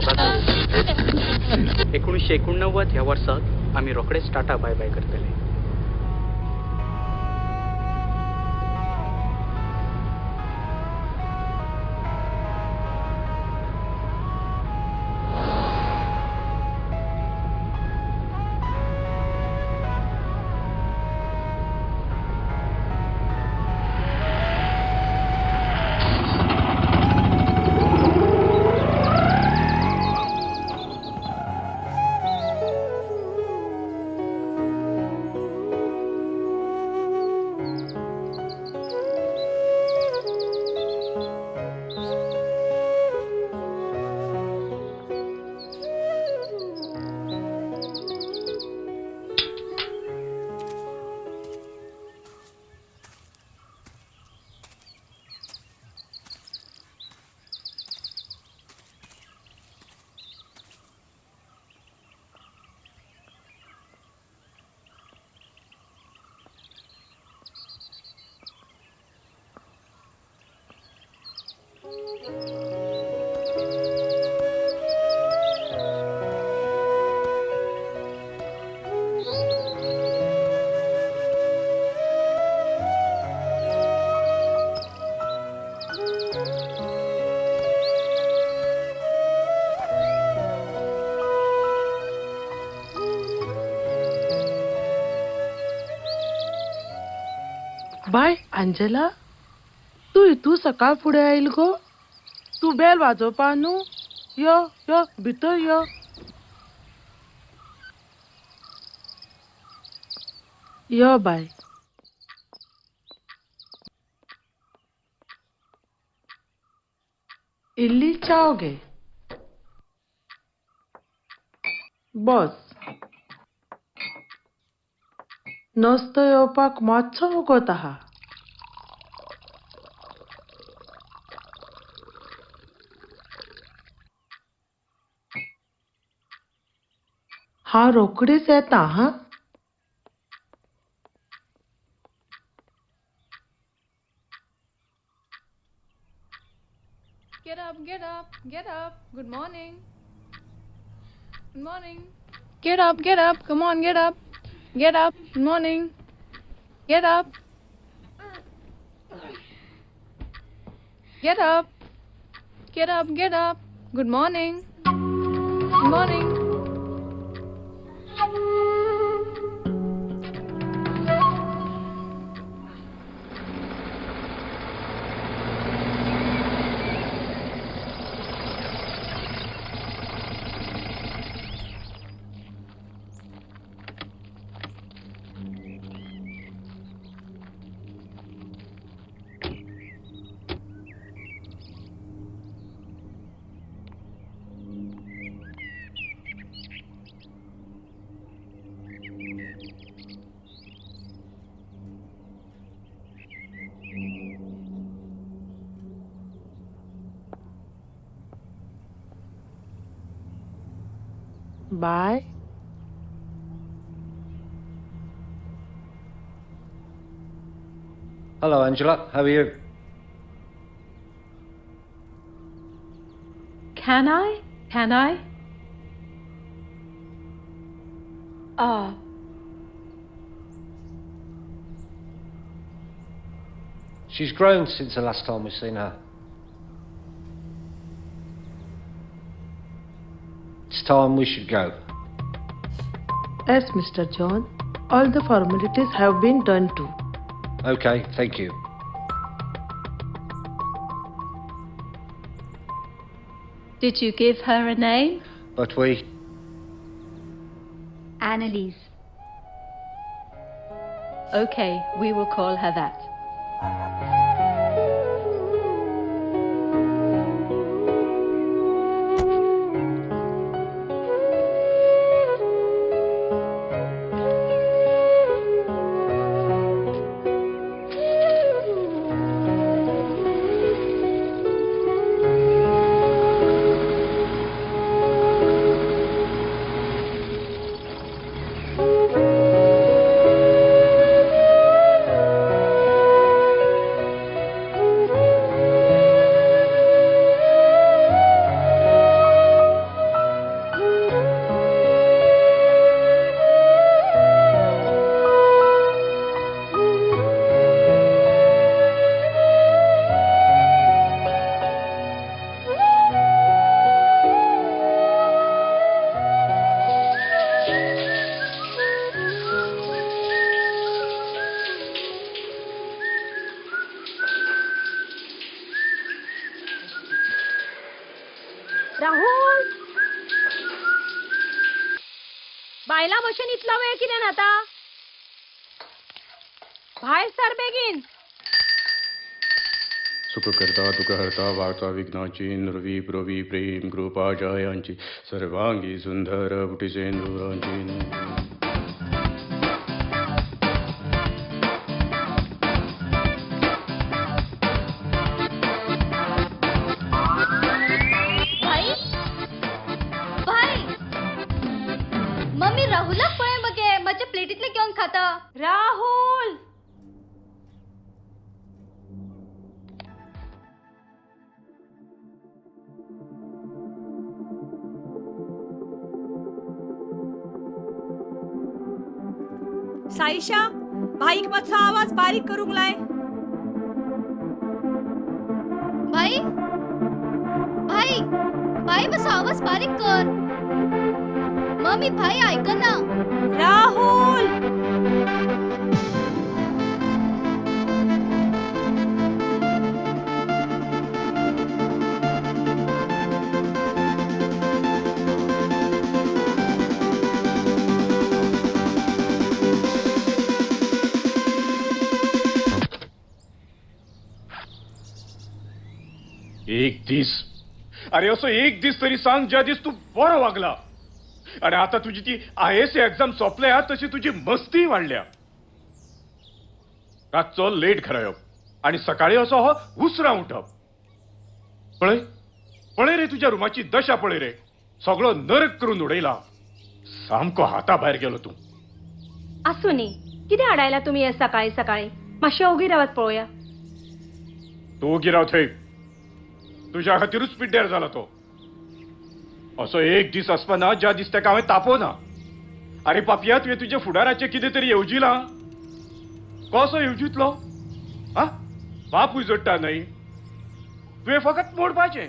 जाता. 1989 ह्या वर्साक आमी रोखडेच टाटा बाय बाय करतले. बाय अंजला, तूं हितू सकाळ फुडें आयल गो? तूं बेल वाजोवपा न्हू? यो यो भितर यो. यो बाय. इल्ली चाव घे. बस. नस्तो येवपाक मातसो वगत आहा. हांव रोखडीच येता हां. Get up, get up, get up. Good morning. Good morning. Get up, get up. Come on, get up. Get up. Good morning. Get up. Get up. Get up, get up. Good morning. Good morning. Bye. Hello, Angela. How are you? Can I? Can I? Ah. She's grown since the last time we've seen her. It's time we should go. Yes, Mr. John. All the formalities have been done too. Okay, thank you. Did you give her a name? But we... Annalise. Okay, we will call her that. बायलां भशेन इतलो वेळ कितें न्हाता? भायर sir बेगीन. सुख करता दुःख हरता वार्ता विघ्नाची नुरवी पुरवी प्रेम कृपा जयांची सर्वांगी सुंदर बुटीसेंदुरांची. भाई भाई मम्मी राहुलाक पळय मगे म्हज्या प्लेटींतलें घेवन खाता. राहुल साईशा भाईक मातसो आवाज बारीक करूंक लाय. भाई भाई भाई मातसो आवाज बारीक कर. मम्मी भाई आयकना. राहुल एक दीस, अरे असो एक दीस तरी सांग ज्या दीस तू बरो वागला. अरे आता तुझी ती IS exam सोंपल्या तशी तुझी मस्ती वाडल्या. रातचो लेट घरा येवप आनी सकाळी असो हो उसरां उठप. पळय पळय रे तुझ्या रुमाची दशा पळय रे, सगळो नरक करून उडयला. सामको हाता भायर गेलो तूं. आसूं न्ही, कितें हाडायला तुमी हे सकाळी सकाळी? मातशें ओगी रावात पळोवया. तूं ओगी राव थंय, तुझ्या खातीरूच पिड्ड्यार जाला तो. असो एक दीस आसपाना ज्या दीस ताका हांवें तापोवना. अरे पापया, तुवें तुज्या फुडाराचें कितें तरी येवजिलां? कसो येवजितलो? आ, बापूय जोडटा न्हय, तुवें फकत मोडपाचें.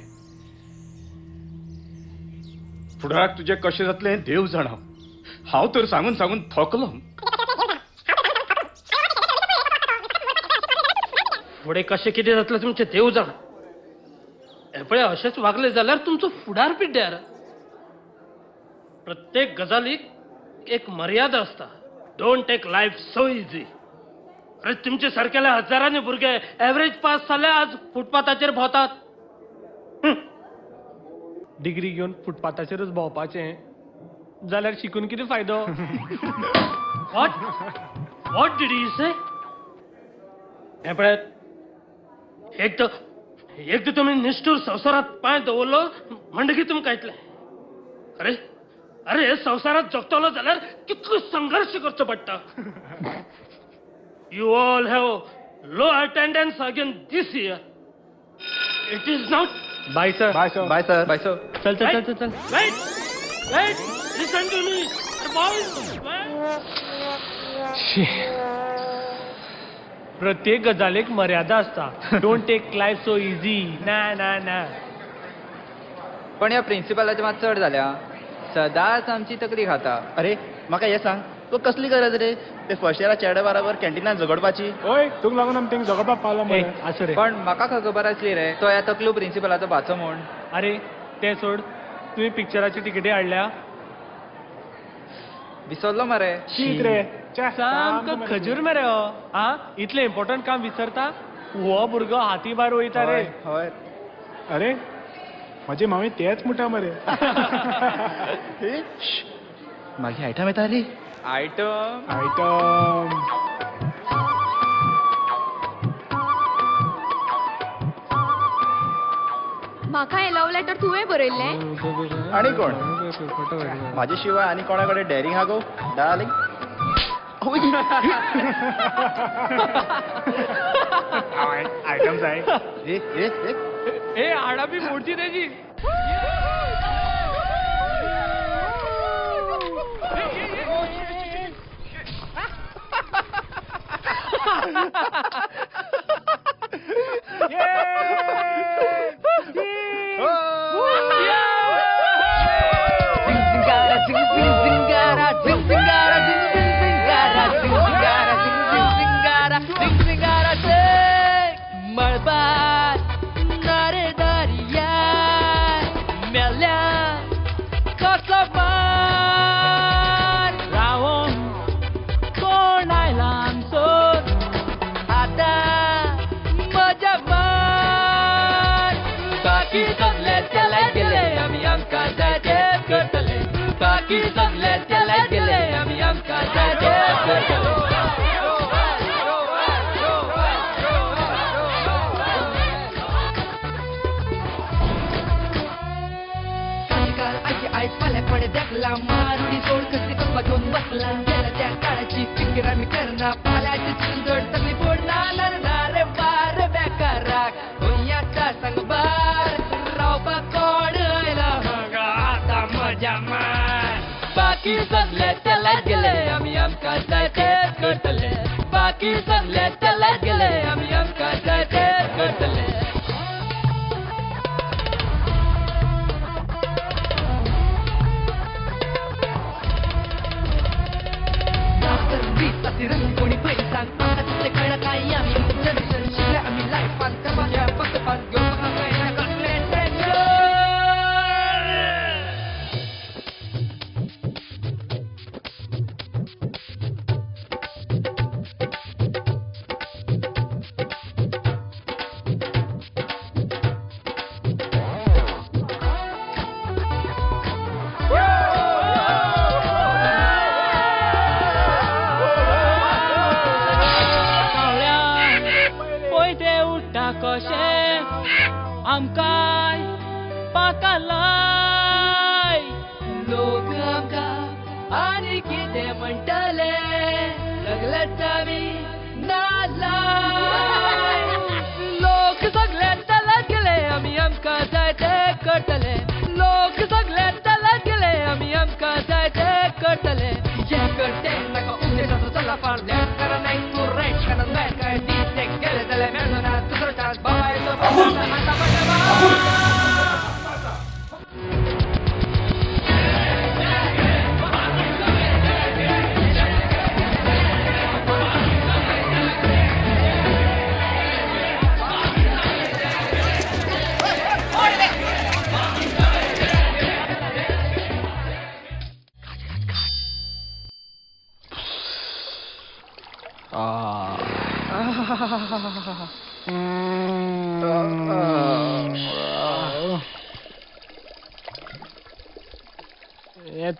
फुडाराक तुजें कशें जातलें देव जाणा. हांव तर सांगून सांगून थकलो. फुडें कशें कितें जातलें तुमचें देव जाणा. हे पळय अशेंच वागले जाल्यार तुमचो फुडार पिड्ड्यार. प्रत्येक गजालीक एक मर्यादा आसता. Don't take life so easy. अरे तुमचे सारकेले हजारांनी भुरगे एवरेज पास जाले आज फुटपाथाचेर भोंवतात. डिग्री घेवन फुटपाथाचेरूच भोंवपाचें जाल्यार शिकून कितें फायदो? What what did you say? हें पळयात, एकदां तुमी निश्ठूर संवसारांत पांय दवरलो म्हणटकीर तुमकां येतलें. अरे अरे हे संवसारांत जगतलो जाल्यार कितलो संघर्श करचो पडटा. You all have low attendance again this year. It is not. Bye sir. Bye sir. Bye sir. Bye sir. चल चल चल चल. Wait wait, listen to me boys. प्रत्येक गजालीक मर्यादा आसता. Don't take life so easy. ना ना ना. पण ह्या प्रिन्सिपलाचे मात चड जाल्या, सदांच आमची तकली खाता. अरे म्हाका हें सांग, तुका कसली गरज रे ते फर्स्ट इयरा चेड्या बराबर कॅन्टीनान झगडपाची? ओय, तुका लागून आमी थिंग झगडपाक पावलो मरे. आसूं रे, पण म्हाका खबर आसली रे तो ह्या तकलू प्रिन्सिपलाचो भाचो म्हूण. अरे तें सोड, तुवें पिक्चराची तिकेटी हाडल्या? विसरलो मरे. शीत रे, सामको खजूर मरे हो. आ, इतलें इम्पॉर्टंट काम विसरता? हो भुरगो हाती भायर वयता रे. हय. अरे म्हजी मामी तेच म्हणटा मरे. मागीर आयटम येता रे. Item item. म्हाका हें लव लेटर तुवें बरयल्लें? आनी कोण म्हाजे शिवाय आनी कोणा कडेन डॅरिंग आहा गो डार्लिंग? आयटम जाय. ए आडा बी मोडची तेजी. मेल्या कसलो मार. बाकी सगळे चले गेले आमी आमकां जाय तेंच करतले. आयज फाल्यां देखला मारुडी सोड कसली करपा घेवन बसला. गेल्या त्या काळाची फिकीर आमी करना, फाल्यांची चिंतड सगळी पडना. ना रे बार बेकाराक खंय सांग बार, रावपाक कोण आयला हांगा आतां मजा मार. बाकी सगळे चले गेले आमी आमकां जाय तेंच करतले. बाकी सगळे चले गेले आमी आमकां जाय तेंच करतले. कोणी पयलीं सांग आमकां तितलें कळना काय आमी जनरेशन शिकले आमी लायफान करपाचें फक्त पास घेवपाक कळना कसलें टेन्शन. आमकां पाकालाय लोक आमकां आनी कितें म्हणटले, सगळेच आमी नाजाय. लोक सगळे चले गेले आमी आमकां जाय तें करतले. लोक सगळे चले गेले आमी आमकां जाय तें करतले. हें कर तें नाका उपदेशाचो चल्ला फार, लेफ्ट करा नाही तूं रायट करा नाही काय दीस ते गेले जाल्यार मेळना ना दुसरो चान्स. बाबायचो आतां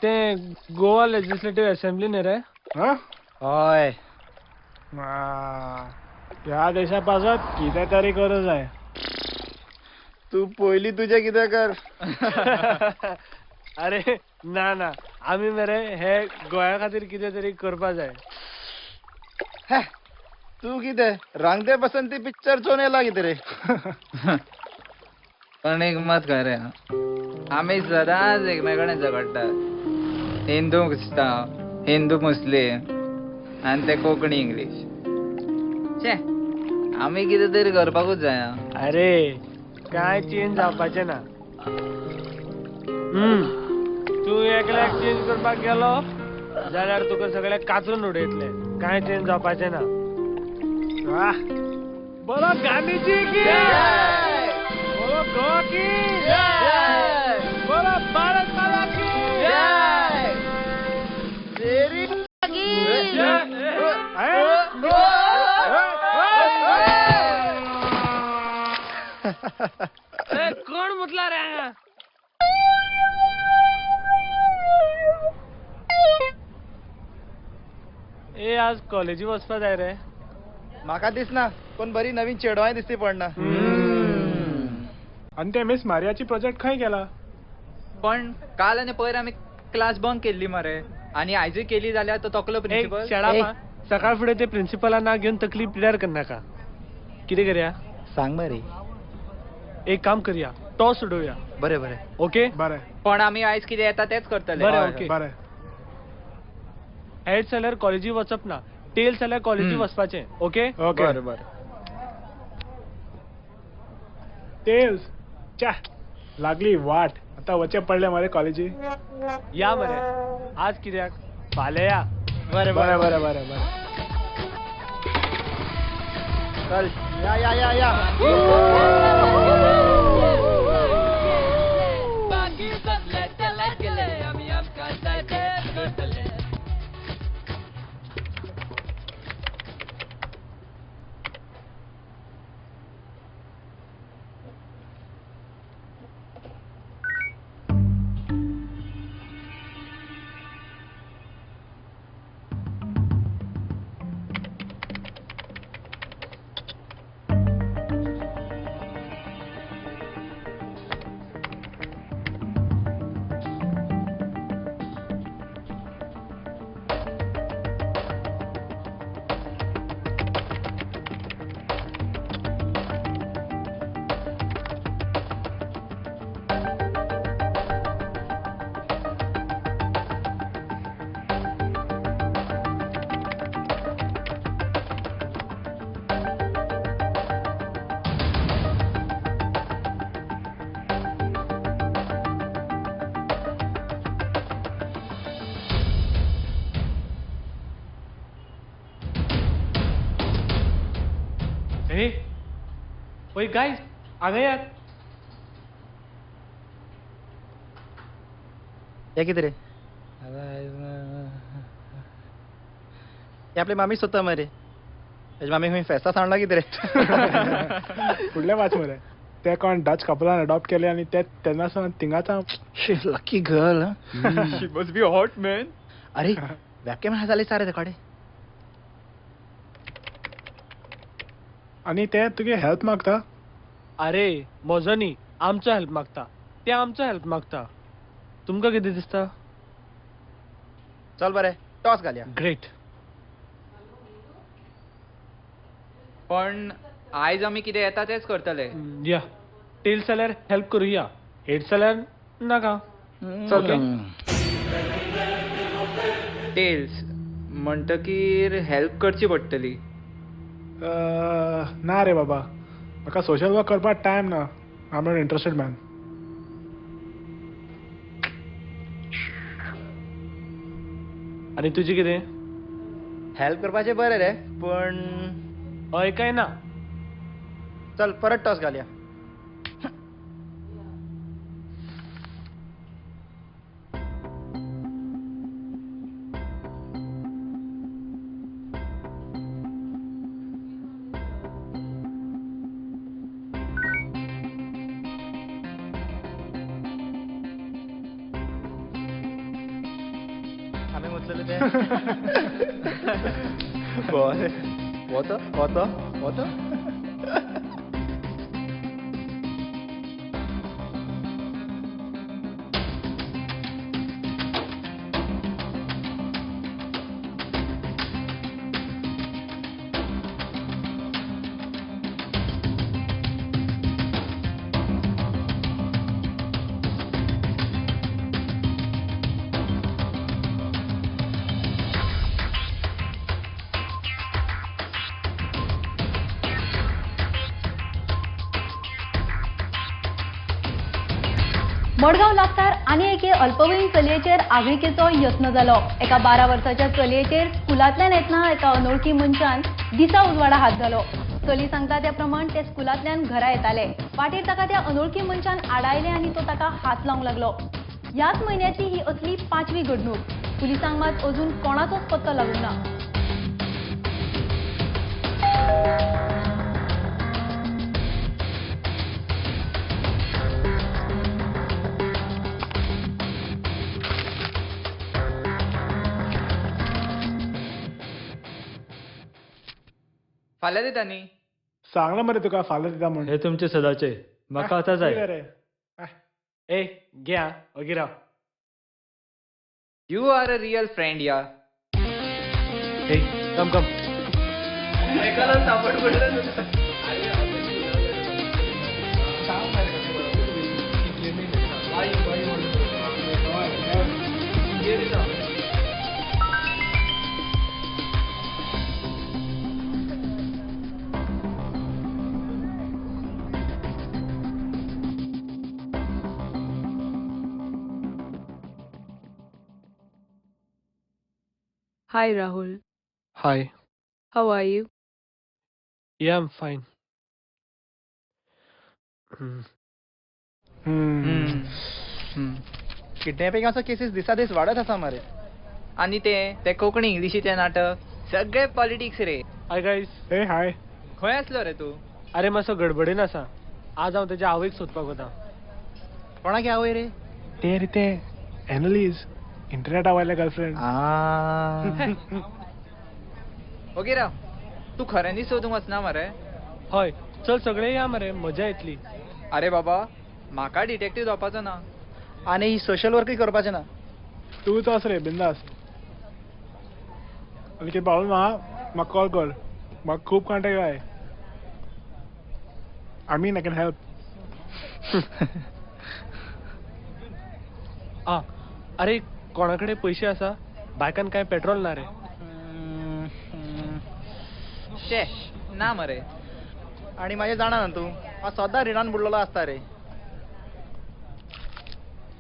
ते गोवा लेजिस्लेटिव्ह असेंब्ली न्ही रे? हय. ह्या देशा पासत कितें तरी करूं जाय. तूं पयलीं तुजें कितें कर. अरे ना ना, आमी मरे हे गोंया खातीर कितें तरी करपा जाय. तूं कितें रंग दे बसंती पिक्चर चोवन येला कितें रे? पण एक मत खरें, आमी सदांच एकमेकां कडेन झगडटात. हिंदू क्रिस्तांव, हिंदू मुस्लीम आनी ते कोंकणी इंग्लीश. छे, आमी कितें तरी करपाकूच जाय. अरे कांय चेंज जावपाचें ना. तूं एकल्याक चेंज करपाक गेलो जाल्यार तुका सगळें कातरून उडयतले. कांय चेंज जावपाचें ना. बोलो गांधीजी की जय, बोलो गोवा की जय, बोलो भारत माता की जय. तेरी जय. कोण मुतला रे? ए आज कॉलेजी वचपा जाय रे. म्हाका दिसना कोण बरी नवीन चेडवांय दिसती पडना. आनी ते मिस मारियाची प्रोजेक्ट खंय गेला? पण काल आनी पयर आमी क्लास बंक केल्ली मरे, आनी आयजूय केली जाल्यार तो तकलो प्रिन्सिपल. सकाळ फुडें ते प्रिन्सिपला ना घेवन तकली पिड्यार करनाका. कितें करया सांग मरे? एक काम करया, टॉस उडोवया. बरें बरें, ओके बरें. पण आमी आयज कितें येता तेंच करतले. बरें ओके बरें. हेड्स जाल्यार कॉलेजी वचप ना, टेल्स जाल्यार कॉलेजी वचपाचें. ओके ओके बरें बरें. टेल्स च्या लागली वाट, आतां वचें पडलें मरे कॉलेजी. या मरे आज कित्याक, फाल्यां या. बरें बरें बरें बरें बरें. चल या या या या. बाकी सगळे चले गेले आमी आमकां जाय तेंच करतले. हे ओय गायज, हांगा यात. हे कितें रे? हे आपली मामी सोदता मरे. हेजी मामी खंय फेस्ता सांडला कितें रे? फुडले वाच मरे. ते कोण डच कपलान अडॉप्ट केले आनी ते तेन्ना सावन थिंगाच. Lucky girl. She must be hot man. अरे वेबकॅम जाले सारे ते. आनी ते तुगे हेल्प मागता? अरे म्हजो न्ही, आमचो हेल्प मागता. ते आमचो हेल्प मागता. तुमकां कितें दिसता? चल बरें, टॉस घालया. ग्रेट. पण आयज आमी कितें येता तेच करतले. या टेल्स जाल्यार हेल्प करुया, हेड्स जाल्यार नाका. चल टेल्स म्हणटकीर हेल्प करची पडटली. ना रे बाबा, म्हाका सोशल वर्क करपाक टायम ना. I am not interested man. आनी तुजी कितें? हेल्प करपाचें बरें रे, पण हय काय ना? चल परत टॉस घालया. आमी म्हटलेले ते बरें. वता वता वता. मडगांव लागसार आनी एके अल्पवयीन चलयेचेर आगळिकेचो यत्न जालो. एका 12 वर्साच्या चलयेचेर स्कुलांतल्यान येतना एका अनोळखी मनशान दिसा उजवाडा हात घालो. चली सांगता त्या प्रमाण ते स्कुलांतल्यान घरा येताले. वाटेर ताका त्या अनोळखी मनशान आडायले आनी तो ताका हात लावंक लागलो. ह्याच म्हयन्याची ही असली 5वी घडणूक. पुलिसांक मात अजून कोणाचोच पत्तो लागूंक ना. फाल्यां दिता न्ही? सांगला मरे तुका फाल्यां दिता म्हूण. हे तुमचे सदाचे, म्हाका आतां जाय. ए घे ओगी राव. You are a real friend या. ए come come. Hi Rahul. Hi. How are you? Yeah, I'm fine. किडनॅपिंगाचो केसीस दिसा दीस वाडत आसा मरे. आनी ते ते कोंकणी इंग्लिशीचें नाटक सगळे पॉलिटिक्स रे. Hi guys. हे हाय. खंय आसलो रे तूं? अरे मातसो गडबडीन आसा. आज हांव तेज्या आवयक सोदपाक वता. कोणाक आवय रे? ते रे ते एनलीज इंटरनेटा वयले गर्लफ्रेंड. ओके राव, तूं खऱ्यांनीच सोदूंक वचना मरे? हय चल सगळे या मरे, मजा येतली. अरे बाबा म्हाका डिटेक्टीव जावपाचो ना आनी सोशल वर्कूय करपाचें ना. तूंच आस रे बिंदास. आनी कितें प्रॉब्लम आहा म्हाका कॉल कर, म्हाका खूब कॉन्टेक्ट आहाय. I mean I can help. आ अरे कोणा कडेन पयशे आसा? बायकान कांय पेट्रोल ना रे. शे ना मरे. आनी म्हाजें जाणा ना तूं, हांव सदां रिणान बुडलेलो आसता रे.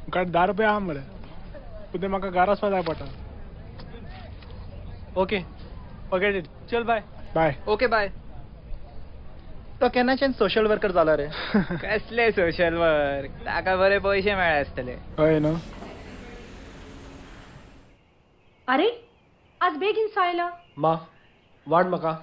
तुका 10 रुपया आहा मरे, पूण ते म्हाका घरा वचपा जाय पडटा. ओके फॉरगेट it, चल बाय बाय. Okay bye. तो केन्नाच्यान सोशल वर्कर जाला रे? कसले सोशल वर्क, ताका बरे पयशे मेळ्ळे आसतले. हय न्हू. अरे आज बेगीन सो आयलो? मा वाड म्हाका.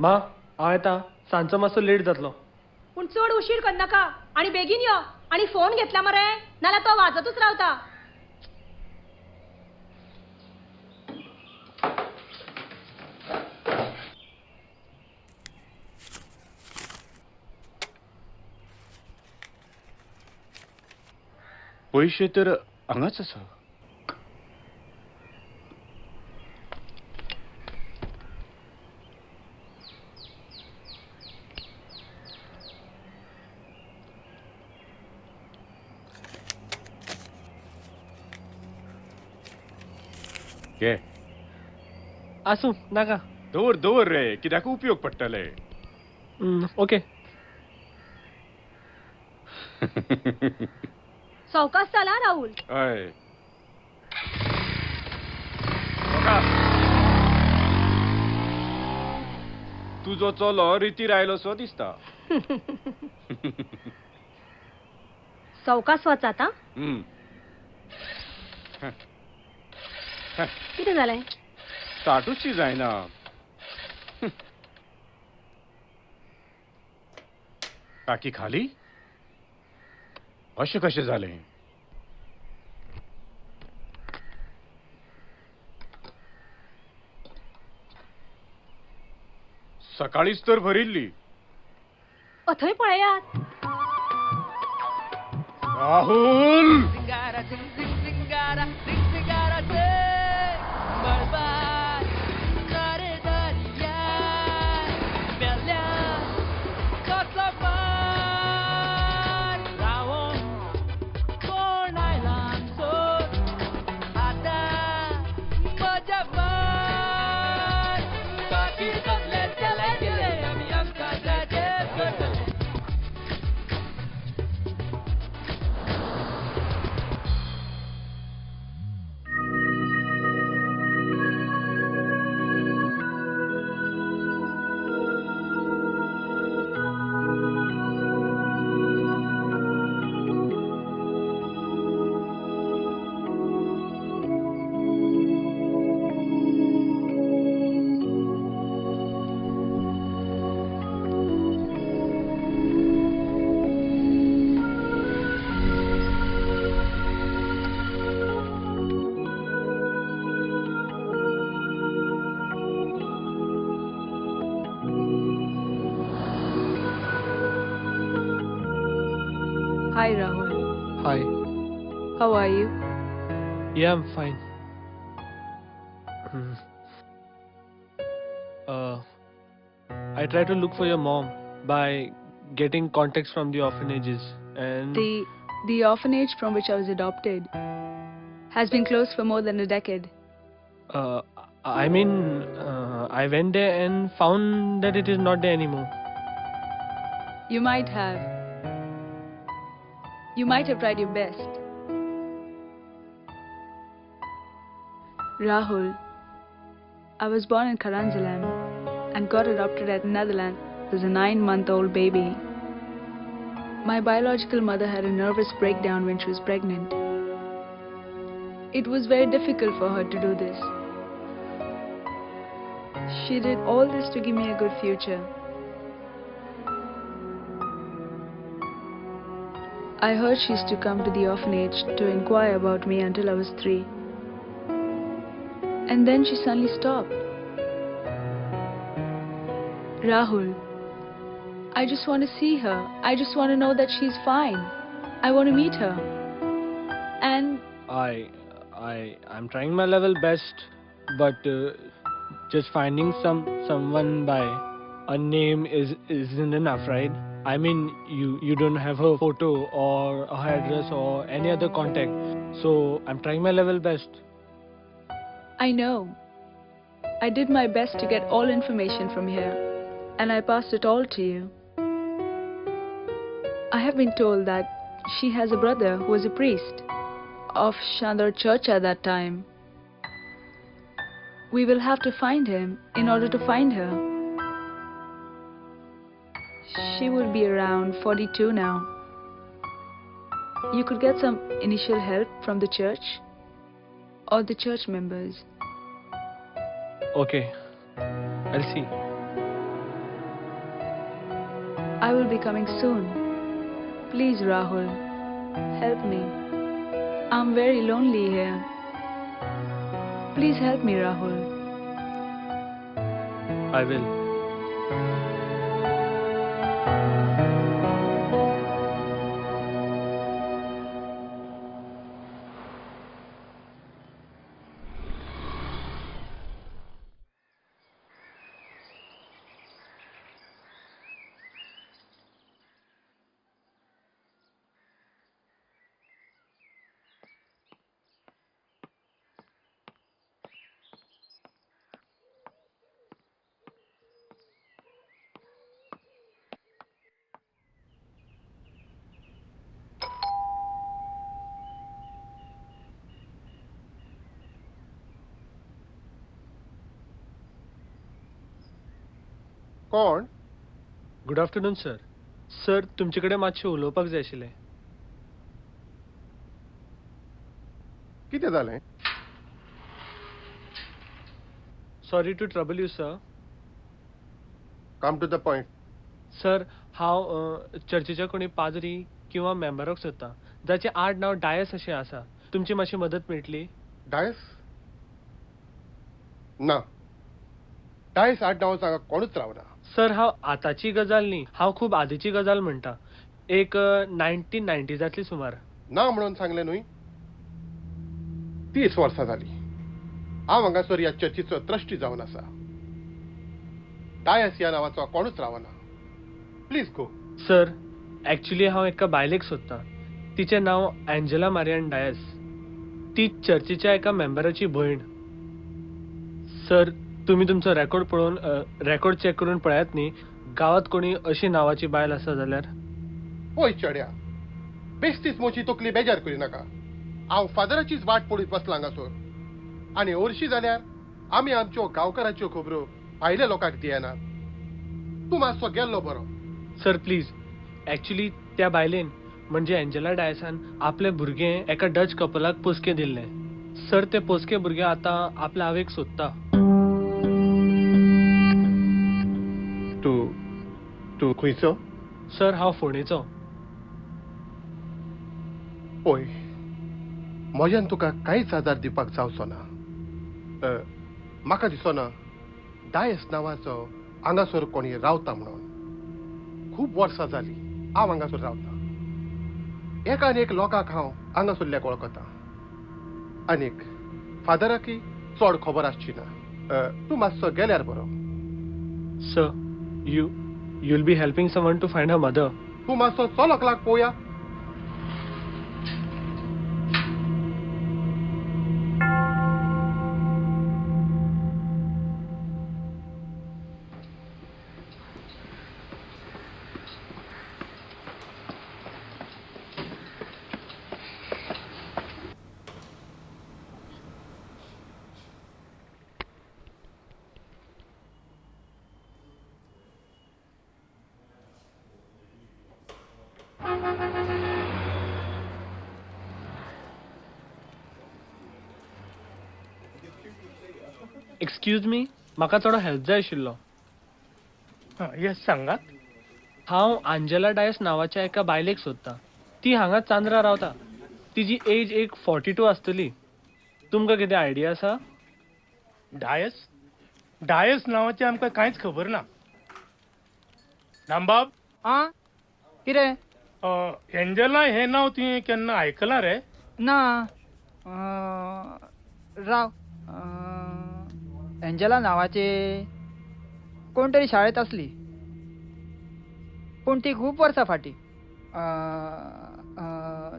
मा हांव येता, सांजचो मातसो लेट जातलो. पूण चड उशीर करनाका आनी बेगीन यो. आनी फोन घेतला मरे, नाल्यार तो वाजतूच रावता. पयशे तर हांगाच आसा. घे. आसूं नाका. दवर दवर रे, कित्याक उपयोग पडटले. ओके. सवकास चला राहुल. हय. तुजो चलो रितीर आयलो सो दिसता. सवकास वचात. कितें जालें? स्टार्टूच जायना. टाकी खाली अशें कशें जालें? सकाळीच तर भरिल्ली. अथंय पळयात. Rahul Hi Rahul. Hi. How are you? Yeah, I'm fine. I tried to look for your mom by getting contacts from the orphanages and... The orphanage from which I was adopted has been closed for more than a decade. I mean, I went there and found that it is not there anymore. You might have. You might have tried your best. Rahul, I was born in Karanzalam and got adopted at Netherlands as a 9-month-old baby. My biological mother had a nervous breakdown when she was pregnant. It was very difficult for her to do this. She did all this to give me a good future. I heard she used to come to the orphanage to inquire about me until I was 3. And then she suddenly stopped. Rahul, I just want to see her. I just want to know that she's fine. I want to meet her. And I'm trying my level best, but just finding someone by a name isn't enough, right? I mean, you don't have her photo or her address or any other contact. So I'm trying my level best. I know. I did my best to get all information from here, and I passed it all to you. I have been told that she has a brother who was a priest of Shandor Church at that time. We will have to find him in order to find her. She would be around 42 now. You could get some initial help from the church or the church members. Okay, I'll see. I will be coming soon. Please, Rahul, help me. I'm very lonely here. Please help me, Rahul. I will. कोण? Good afternoon sir. Sir, तुमचे कडेन मातशें उलोवपाक जाय आशिल्लें. कितें जालें? Sorry to trouble you sir. Come to the point. Sir, हांव चर्चीच्या कोणी पाद्री किंवा मेंबराक सोदतां जाचें आड नांव डायस अशें आसा. तुमची मातशी मदत मेळटली? डायस? ना, डायस आड नांव हांगा कोणूच रावना. सर, हांव आतांची गजाल न्ही, हांव खूब आदींची गजाल म्हणटा. एक 1990s सुमार. ना म्हणून सांगलें न्हय, 30 वर्सां जालीं हांव हांगासर ह्या चर्चीचो ट्रस्टी जावन आसा. डायस ह्या नांवाचो कोणूच रावना. Please go. Sir, actually हांव एका बायलेक सोदतां. तिचें नांव एंजेला मारियन डायस. ती चर्चीच्या एका मेंबराची भयण. सर, तुमी तुमचो रेकॉर्ड पळोवन रेकॉर्ड चॅक करून पळयात न्ही, गांवांत कोणी अशी नांवाची बायल आसा जाल्यार. पळय चेड्या, बेस्तीच म्हजी तकली बेजार करिनाका. हांव फादराचीच वाट पळयत बसलां हांगासर. आनी हरशीं जाल्यार आमी आमच्यो गांवकाराच्यो खबरो भायल्या लोकांक दियनात. तूं मातसो गेल्लो बरो. सर प्लीज, एक्चुली त्या बायलेन म्हणजे एंजेला डायसान आपलें भुरगें एका डच कपलाक पोसकें दिल्लें. सर, तें पोसकें भुरगें आतां आपल्या आवयक सोदता. तूं खंयचो? सर, हांव फोंडेचो. पळय, म्हज्यान तुका कांयच आदार दिवपाक जावचो ना. म्हाका दिसना डायस नांवाचो हांगासर कोणी रावता म्हणून. खूब वर्सां जालीं हांव हांगासर रावता. एकान एक लोकांक हांव हांगासरल्याक वळखता. आनीक फादराकय चड खबर आसची ना. तूं मातसो गेल्यार बरो. Sir, you'll be helping someone to find her mother. तूं मातसो चलक लाग पळोवया. एक्सक्यूज मी, म्हाका थोडो हेल्प जाय आशिल्लो. येस, सांगात. हांव आंजेला डायस नांवाच्या एका बायलेक सोदतां. ती हांगा चांद्रा रावता. तिजी एज एक 42 आसतली. तुमकां कितें आयडिया आसा? डायस डायस नांवाचें आमकां कांयच खबर ना. दामबाब. आं, कितें? एंजला हें नांव तुवें केन्ना आयकलां रे? ना. राव, एंजला नांवाची कोण तरी शाळेंत आसली, पूण ती खूब वर्सां फाटीं.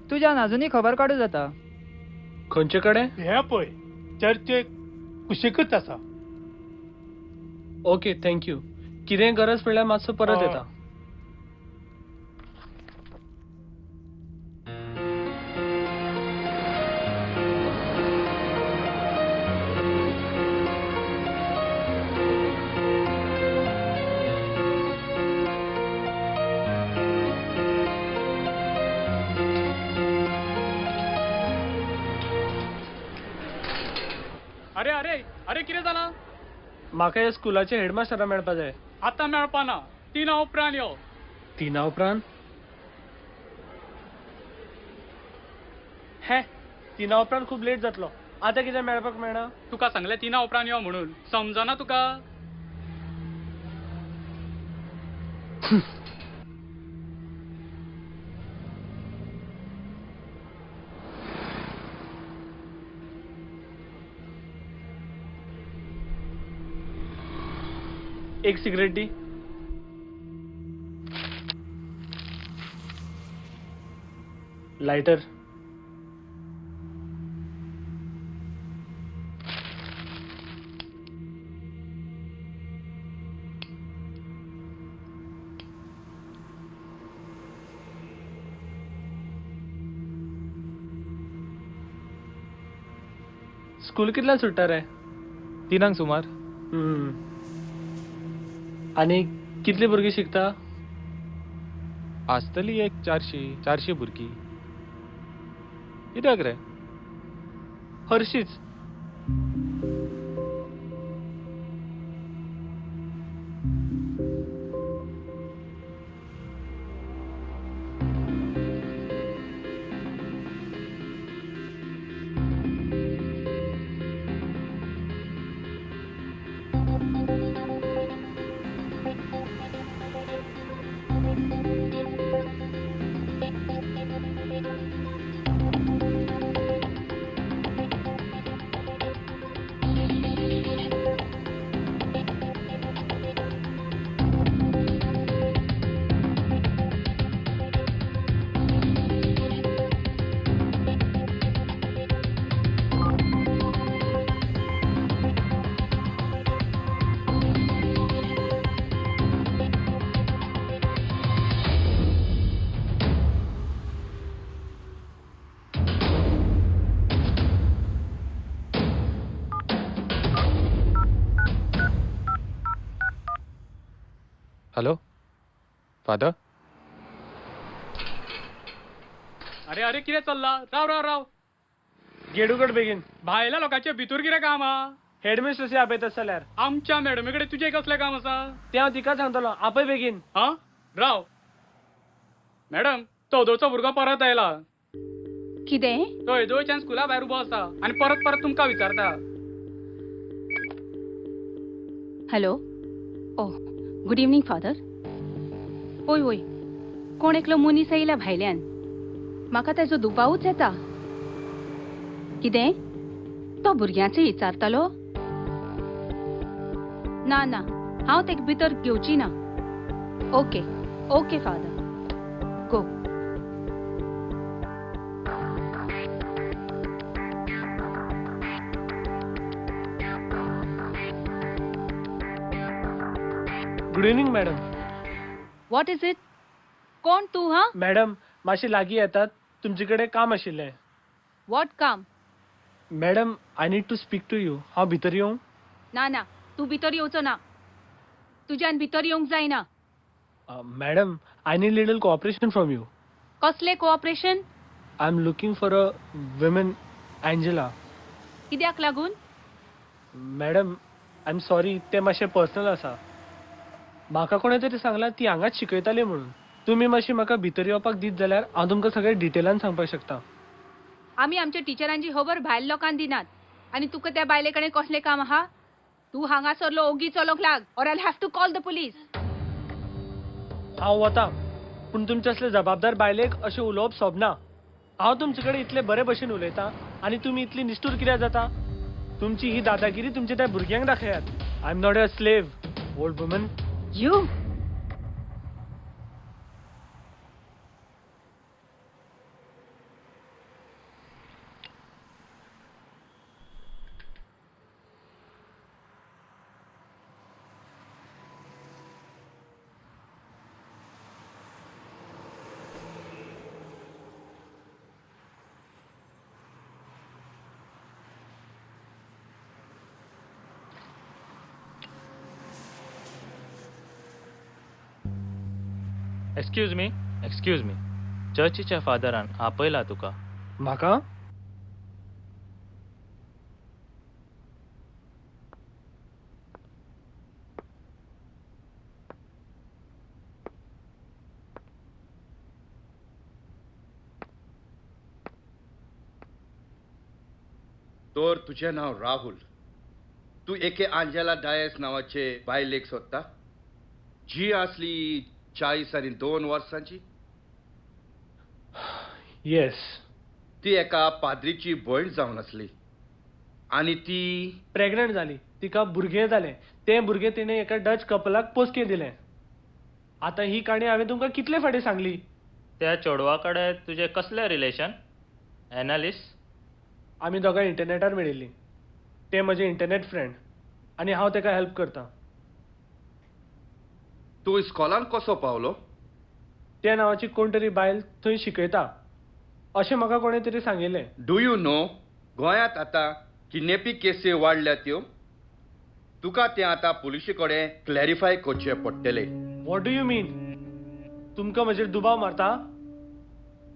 तुज्यान अजुनूय खबर काडूं जाता. खंयचे कडेन? हें पळय, चर्चे कुशीकच आसा. Okay, thank you. कितेंय गरज पडल्यार मातसो परत येता. अरे अरे अरे, कितें जालां? म्हाका ह्या स्कुलाचे हेडमास्टरा मेळपा जाय. आतां मेळपा ना, 3 उपरांत यो. 3 उपरांत? हे 3 उपरांत खूब लेट जातलो. आतां कितें मेळपाक मेळना? तुका सांगलें 3 उपरांत यो म्हणून, समजना तुका? एक सिगरेट दी. लायटर. स्कूल कितल्या सुट्टा रे? 3 सुमार. आनी कितली भुरगीं शिकता? आसतली एक 400 भुरगीं. कित्याक रे? हरशीच. Hello father. अरे अरे, कितें चल्ला? राव राव राव, गेट उगड बेगीन. भायल्या लोकांचे भितर कितें काम आहा? हेडमिस्ट्रेसी आपयता जाल्यार. आमच्या मॅडमी कडेन तुजें कसलें काम आसा? तें हांव तिका सांगतलो. आपय बेगीन. आं, राव मॅडम, तो अदोळचो भुरगो परत आयला. कितें? तो येदोळच्यान स्कुला भायर उबो आसा आनी परत परत तुमकां विचारता. Hello. Oh, good evening father. ओय ओय, कोण एकलो मनीस आयला भायल्यान, म्हाका ताजो दुबावूच येता. कितें? तो भुरग्यांचे विचारतालो? ना ना, हांव तेका भितर घेवची ना. Okay okay father, go. Good evening madam. What is it? कोण तूं? हा मॅडम, मातशें लागीं येतात, तुमचे कडेन काम आशिल्लें. What काम? Madam, I need to speak to you. हांव भितर येवं? ना ना, तूं भितर येवचो ना. तुज्यान भितर येवंक जायना. Madam, I need little cooperation from you. कसलें cooperation? I am looking for a woman, Angela. कित्याक लागून? मॅडम, I am sorry, तें मातशें पर्सनल आसा. म्हाका कोणें तरी सांगलां ती हांगाच शिकयताली म्हणून. तुमी मातशी म्हाका भितर येवपाक दीत जाल्यार हांव तुमकां सगळें डिटेलान सांगपाक शकता. आमी आमच्या टिचरांची खबर भायल लोकांक दिनात. आनी तुका त्या बायले कडेन कसलें काम आहा? तूं हांगासरलो ओगी चलोंक लाग or I'll have to call the police. हांव वता, पूण तुमचे असले जबाबदार बायलेक अशें उलोवप सोबना. हांव तुमचे कडेन इतले बरे भशेन उलयतां आनी तुमी इतली निश्ठूर कित्याक जाता? तुमची ही दादागिरी तुमच्या त्या भुरग्यांक दाखयात. I am not a slave, old woman. You excuse me, excuse me. चर्चीच्या फादरान आपयला तुका. म्हाका? तर तुझें नांव राहुल. तूं एके आंजेला डायस नांवाचे बायलेक सोदता, जी आसली 42 वर्सांची. येस. ती एका पाद्रीची भयण जावन आसली आनी ती प्रेग्नंट जाली. तिका भुरगें जालें. तें भुरगें तिणें एका डच कपलाक पोसकें दिलें. आतां ही काणी हांवें तुमकां कितले फावटी सांगली? त्या चेडवा कडेन तुजें कसलें रिलेशन? एनालिस्ट? आमी दोगां इंटरनेटार मेळिल्लीं. तें म्हजें इंटरनेट फ्रेंड आनी हांव ताका हेल्प करतां. तूं इस्कॉलान कसो पावलो? त्या नांवाची कोण तरी बायल थंय शिकयता अशें म्हाका कोणें तरी सांगिल्लें. Do you know, गोंयांत आतां किडनॅपी केसी वाडल्या त्यो. तुका तें आतां पुलिशे कडेन क्लॅरिफाय करचें पडटलें. What do you मीन? तुमकां म्हजेर दुबाव मारता?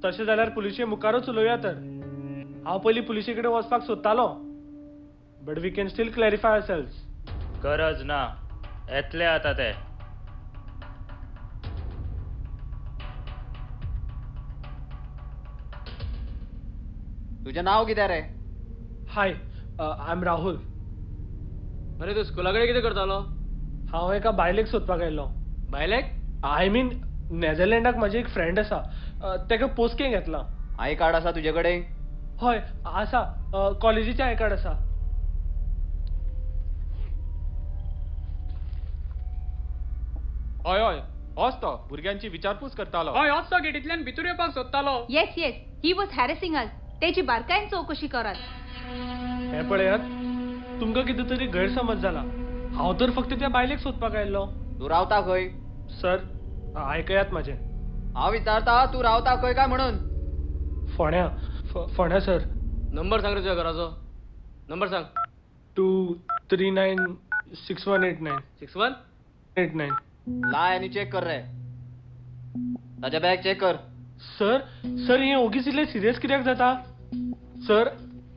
तशें जाल्यार पुलिशे मुखारूच उलोवया तर. हांव पयलीं पुलिशे कडेन वचपाक सोदतालो, but we can still clarify ourselves. गरज ना, येतले आतां ते. तुझें नांव कितें रे? हाय, I am Rahul. अरे तूं स्कुला कडेन कितें करतालो? हांव एका बायलेक सोदपाक आयिल्लो. बायलेक? I mean नेदरलँडाक म्हजें एक फ्रेंड आसा, ताका पोसकें घेतलां. I card आसा तुजे कडेन? हय आसा, कॉलेजीचें I card आसा. हय हय, होच तो भुरग्यांची विचारपूस करतालो. हय होच तो गेटींतल्यान भितर येवपाक सोदतालो. Yes yes, he was harassing us. तेची बारकायेन चवकशी करात. हें पळयात, तुमकां कितें तरी गैरसमज जाला. हांव तर फक्त त्या बायलेक सोदपाक आयिल्लो. तूं रावता खंय? सर आयकयात म्हाजें. हांव विचारता तूं रावता खंय काय म्हणून? फोण्या, फोण्या सर. नंबर सांग रे तुज्या घराचो. नंबर सांग. 2 3 9 6 1 8 9. 6 1 8 9. लाय आनी चॅक कर रे, ताजें बॅग चॅक कर. सर सर हें ओगीच इतलें सिरियस कित्याक जाता? सर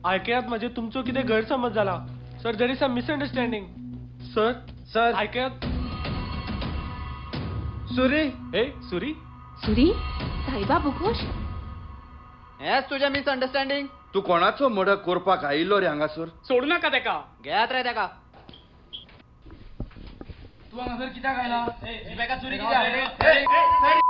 आयकयात म्हाजें, तुमचो कितें गैरसमज जाला. Sir there is a misunderstanding. Sir sir आयकयात. सुरी, हे सुरी, सुरी साईबा बुकोश. हेंच तुजें मिसअंडरस्टँडींग? तूं कोणाचो मर्डर करपाक आयिल्लो रे हांगासर? सोडू नाका तेका. घेयात रे तेका. तूं हांगासर कित्याक आयला? बॅगा चोरी कित्याक?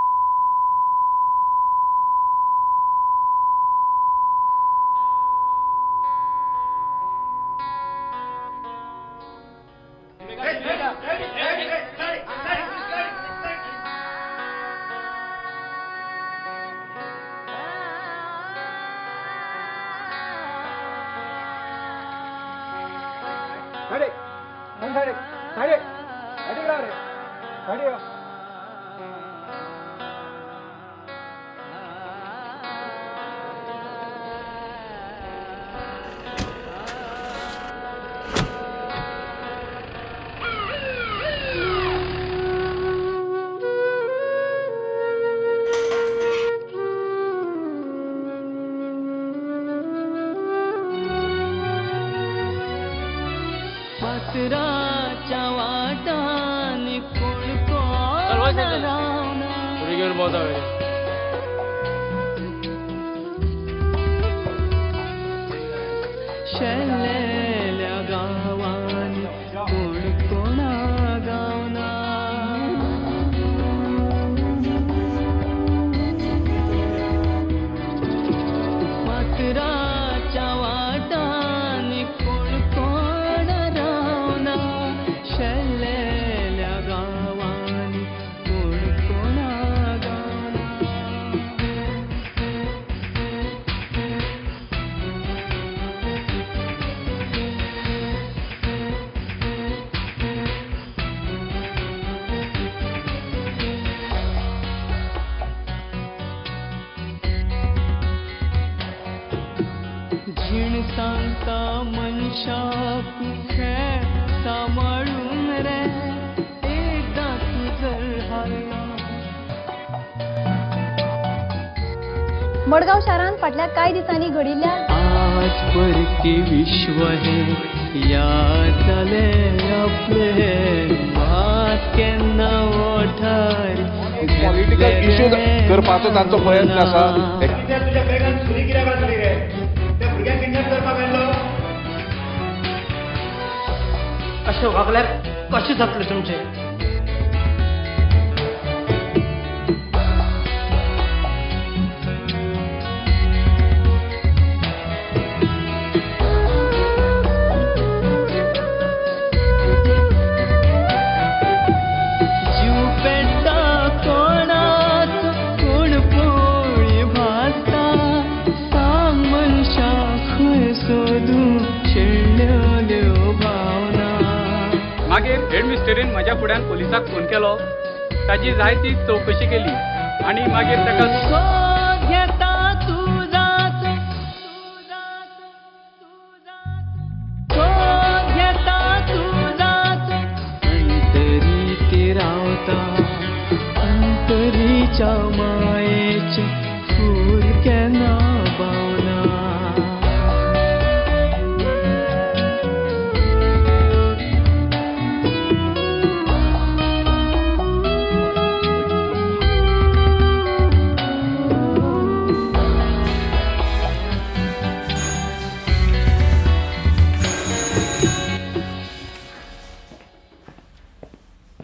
शेलेल्या गांवांनी. जीण सांगता मनशाक खेळ सांबाळून रे एकदां तूं जर हारला. मडगांव शारांत फाटल्या कांय दिसांनी घडिल्ल्या आज परकी विश्व हे याद जाले आपले मात केन्ना ओठार पॉलिटिकल इश्यू करपाचो तांचो प्रयत्न आसा. तुज्या बॅगान सुरी कित्याक आसली रे? त्या भुरग्याक किडनॅप करपाक आयलो. अशें वागल्यार कशें जातलें तुमचें? मागीर हेड मिस्त्रीन म्हज्या फुड्यान पोलिसाक फोन केलो, ताजी जायती चवकशी केली आनी मागीर ताका अंतरीच्या मायेचें फूल केन्ना बावना.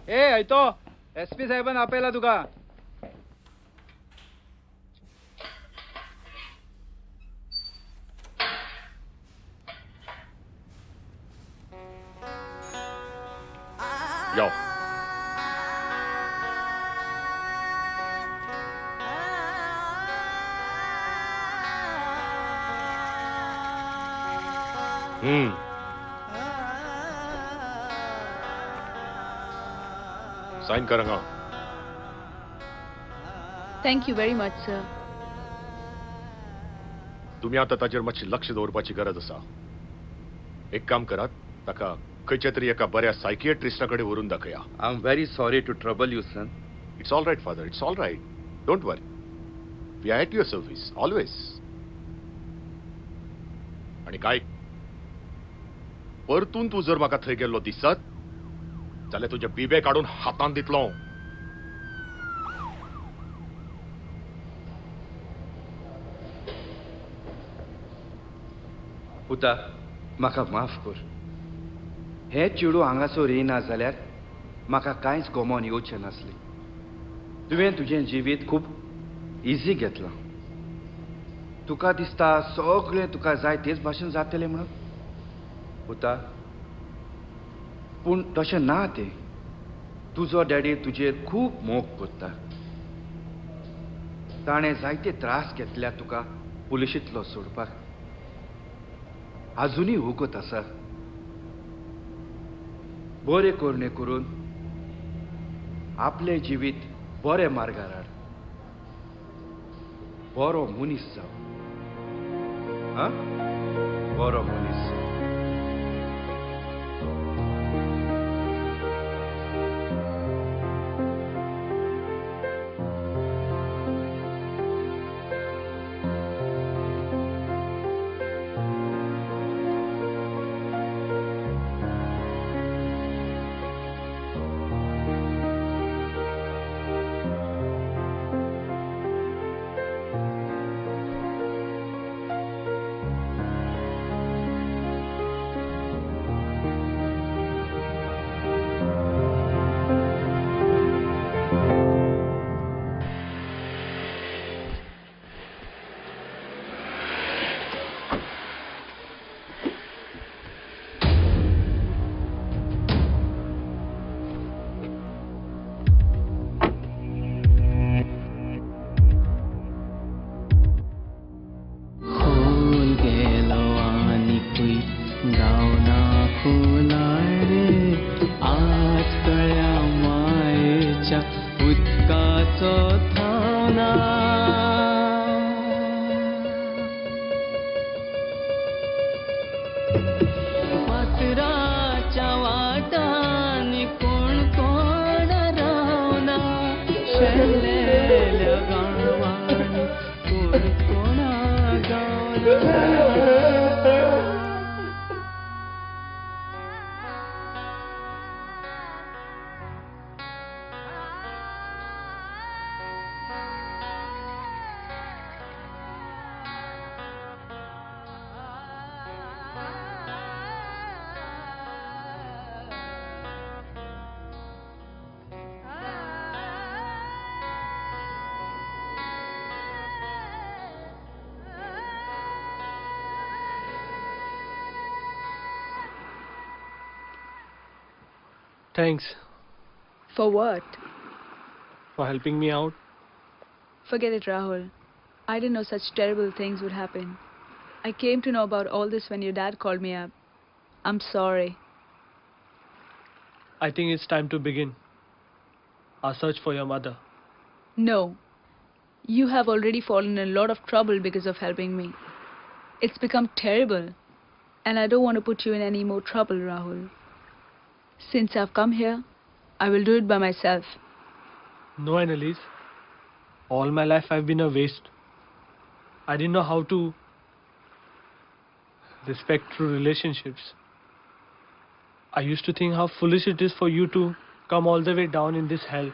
ए तो एसपी साहेबान आपयला तुका. यो. साइन करांगा. Thank you very much sir. तुम्ही आता ताचेर मातशी लक्ष दवरपाची गरज आसा. एक काम करात, ताका खंयच्या तरी एका बऱ्या सायकियाट्रिस्टा कडेन व्हरून दाखया. I am very sorry to trouble you son. It's all right father, it's all right. Don't worry, we are at your service always. आनी काय परतून तूं जर म्हाका थंय गेल्लो दिसत जाल्यार तुजे बिबे काडून हातांत दितलो. पुता, म्हाका माफ कर. हें चेडूं हांगासर येना जाल्यार म्हाका कांयच गमोन येवचें नासलें. तुवें तुजें जिवीत खूब इजी घेतलां. तुका दिसता सगळें तुका जाय तेच भाशेन जातलें म्हणून पुता, पूण तशें ना तें. तुजो डॅडी तुजेर खूब मोग करता. ताणें जायते त्रास घेतल्या तुका पुलिशींतलो सोडपाक. आजुनूय वगत आसा. बरें करणे करून आपलें जिवीत बरें मार्गार हाड. बरो मनीस जाव. आं, बरो मनीस जाव. Thanks. For what? For helping me out. Forget it, Rahul. I didn't know such terrible things would happen. I came to know about all this when your dad called me up. I'm sorry. I think it's time to begin our search for your mother. No. You have already fallen in a lot of trouble because of helping me. It's become terrible. And I don't want to put you in any more trouble, Rahul. Since I've come here, I will do it by myself. No, Annalise. All my life I've been a waste. I didn't know how to respect true relationships. I used to think how foolish it is for you to come all the way down in this hell,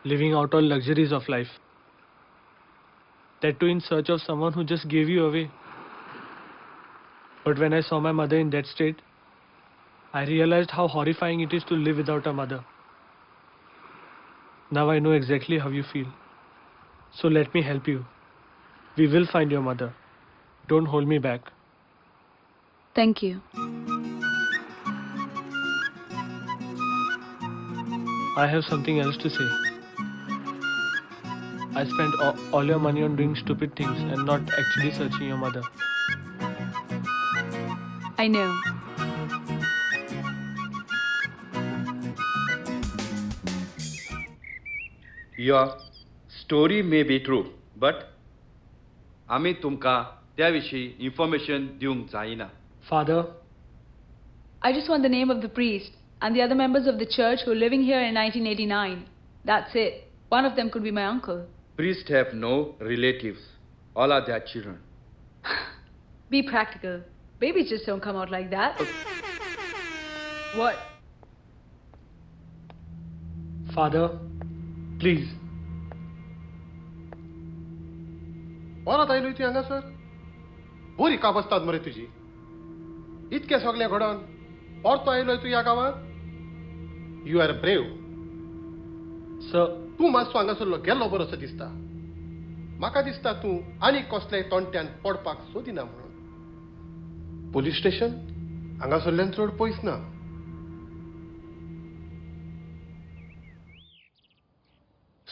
living out all luxuries of life. That too in search of someone who just gave you away. But when I saw my mother in that state, I realized how horrifying it is to live without a mother. Now I know exactly how you feel. So let me help you. We will find your mother. Don't hold me back. Thank you. I have something else to say. I spent all your money on doing stupid things and not actually searching your mother. I know. Your story may be true, but आमी तुमकां त्या विशीं information दिवंक जायना. Father, I just want the name of the priest and the other members of the church who were living here in 1989. That's it. One of them could be my uncle. Priests have no relatives. All are their children. Be practical. Babies just don't come out like that. What? Father, please. परत आयलो ती हांगासर. बरी काबस्ताद मरे तुजी. इतकें सगळें घडोवन परतो आयलो तूं ह्या गांवांत. You are brave. Sir, तूं मातसो हांगासरलो गेल्लो बरो असो दिसता. म्हाका दिसता तूं आनी कसल्याय तोंट्यान पडपाक सोदिना म्हणून. पुलीस स्टेशन हांगासरल्यान चड पयस ना.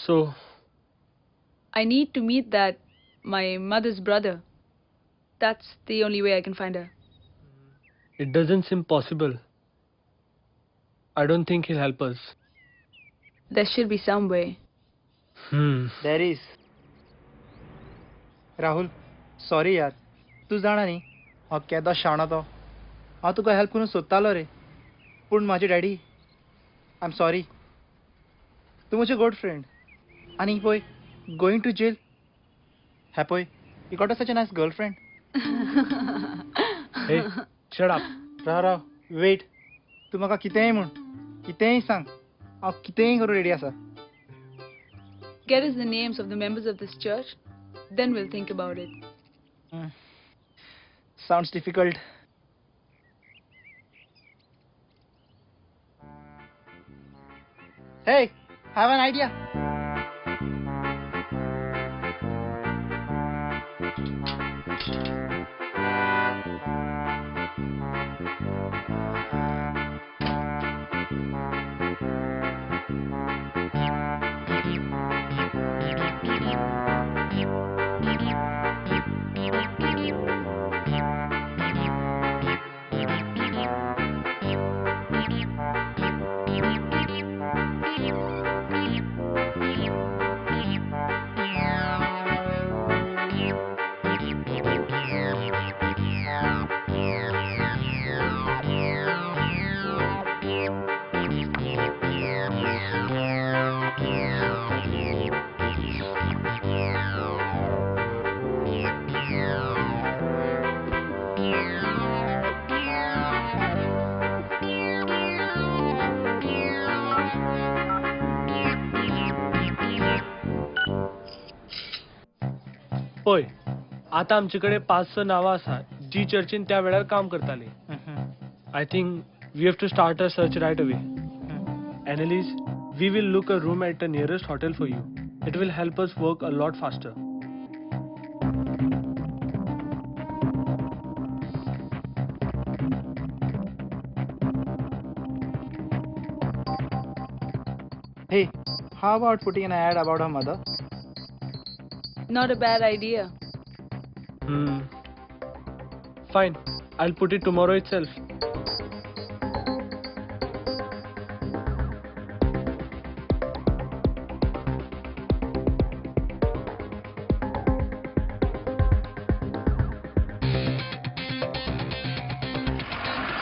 So I need to meet that my mother's brother. That's the only way I can find her. It doesn't seem possible. I don't think he'll help us. There should be some way. There is. Rahul, sorry यार. तूं जाणा न्ही हांव केदो शाणो तो. हांव तुका हेल्प करूंक सोदतालो रे, पूण म्हाजी डॅडी, I am sorry. तूं म्हजी गुड फ्रेंड आनी पळय गोईंग टू जेल. हें पळय, you got such a nice girlfriend. Hey, shut up. Rao Rao, weight. तूं म्हाका कितेंय म्हूण, कितेंय सांग, हांव कितेंय करूंक रेडी आसा. Get us the names of the members of this church, then we'll think about it. Sounds difficult. Hey, I have an idea. पळय, आतां आमचे कडेन 5-6 नांवां आसा जी चर्चीन त्या वेळार काम करताली. I think we have to start a search right away. Annalise, we will look a room at the nearest hotel for you. It will help us work a lot faster. Hey, how about putting an ad about her mother? Not a bad idea. Fine, I'll put it tomorrow itself.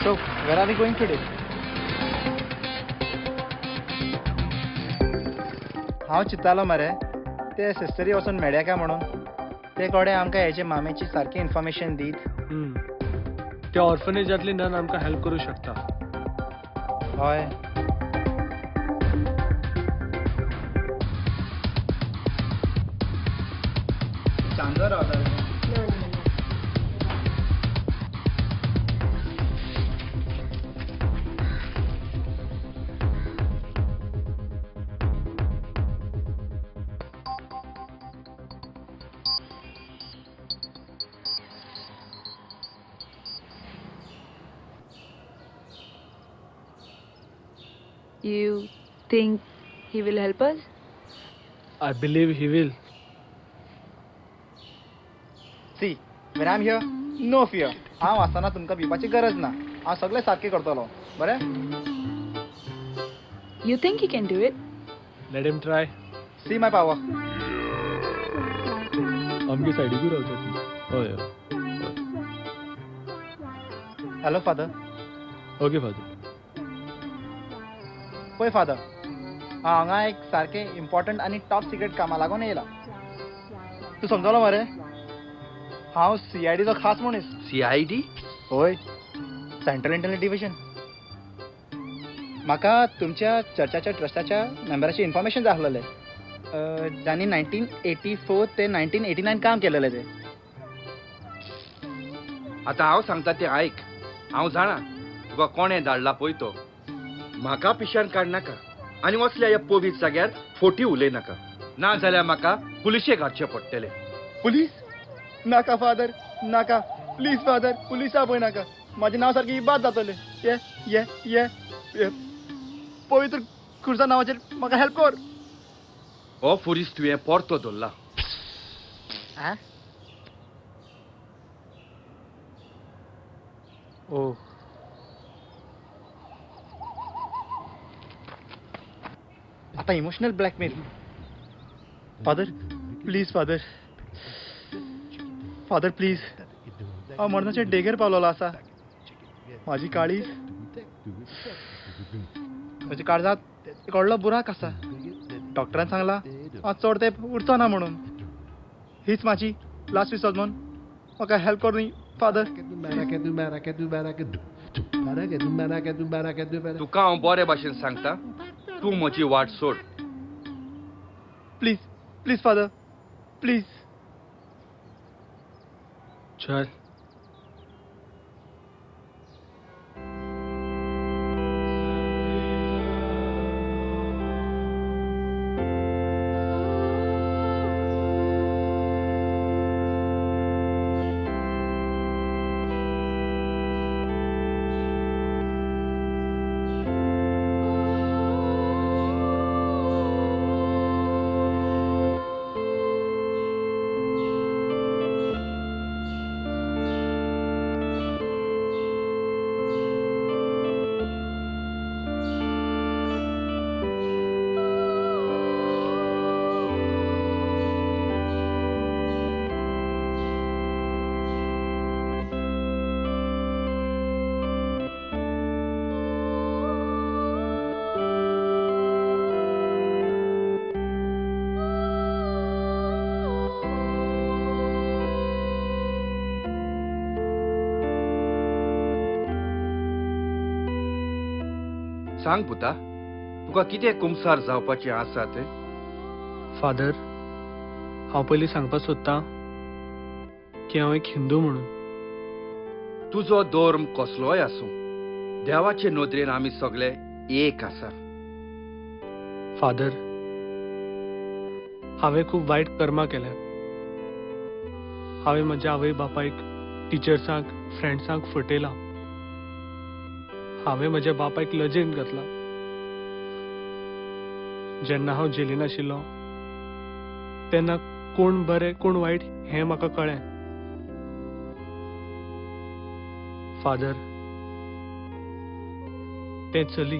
So, where are we going today? हांव चिंत्तालो मरे ते सिस्टरी वचून मेळया काय म्हणून ते कोडे आमकां हेजे मामेची सारकी इन्फॉर्मेशन दीत. त्या ऑर्फनेजांतली नन आमकां हेल्प करूं शकता. हय. चांदो रावता. You think he will help us? I believe he will. See, when I'm here, no fear. हांव आसतना तुमकां भिवपाची गरज ना. हांव सगळें सारकें करतलो. बरें? You think he can do it? Let him try. See my power. आमगे सायडीकूय रावता ती. हय. Hello father. Okay father. पळय फादर, हांव हांगा एक सारकें इम्पॉर्टंट आनी टॉप सिक्रेट कामा लागून येयला. तूं समजलो मरे? हांव CIDचो खास मनीस. CID? हय, सेंट्रल इंटेलिजन्स डिविजन. म्हाका तुमच्या चर्चाच्या ट्रस्टाच्या मेंबराची इन्फॉर्मेशन जाय आसलेलें, जांणी 1984 ते 1989 काम केलेलें तें. आतां हांव सांगता तें आयक. हांव जाणा तुका कोणें धाडला पळय तो. म्हाका पिशान काडनाका आनी वसल्या ह्या पवीत जाग्यार फोटी उलयनाका, ना जाल्यार म्हाका पुलिशेक हाडचें पडटलें. पुलीस? नाका फादर, नाका. प्लीज फादर, पुलिसा आपय नाका. म्हाजें नांव सारकें इबाद जातलें. ये ये ये पवित्र खुर्सा नांवाचेर म्हाका हेल्प कर. हो फुरीस तुवें परतो धरला. ओ आता emotional blackmail. Father please, father, father please. हांव मरणाचे डेगेर पावलेलो आसा. म्हाजी काळीज, म्हज्या काळजांत एक व्हडलो बुराक आसा. डॉक्टरान सांगला हांव चड तेंप उरचो ना म्हणून. हीच म्हाजी लास्ट विसॉज म्हणून म्हाका हेल्प कर न्ही फादर. तुका हांव बरे भाशेन सांगता, तूं म्हजी वाट सोड. Please please father, please. चल. सांग पुता, तुका कितें कुमसार जावपाचें आसा तें? फादर, हांव पयलीं सांगपाक सोदतां की हांव एक हिंदू म्हणून. तुजो धर्म कसलोय आसूं, देवाचे नदरेन आमी सगळे एक आसा. फादर, हांवें खूब वायट कर्मां केल्यात. हांवें म्हज्या आवय बापायक, टिचर्सांक, फ्रेंड्सांक फटयलां. हांवें म्हज्या बापायक लजेन घातला. जेन्ना हांव जेलीन आशिल्लो तेन्ना कोण बरें कोण वायट हें म्हाका कळ्ळें. फादर, तें चली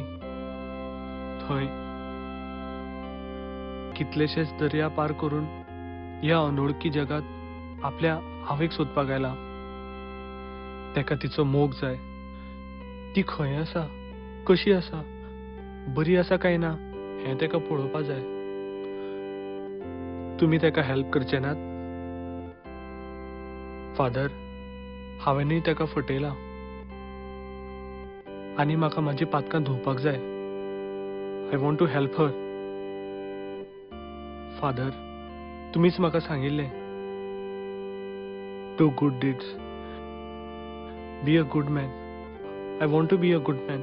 थंय कितलेशेच दर्या पार करून ह्या अनोळखी जगात आपल्या आवयक सोदपाक आयला. तेका तिचो मोग जाय. ती खंय आसा, कशी आसा, बरी आसा काय ना हें तेका पळोवपा जाय. तुमी तेका हेल्प करचे नात? फादर, हांवेनूय तेका फटयला आनी म्हाका म्हाजी पातकां धुवपाक जाय. I want to help her. Father, तुमीच म्हाका सांगिल्लें, do good deeds, be a good man. I want to be a good man.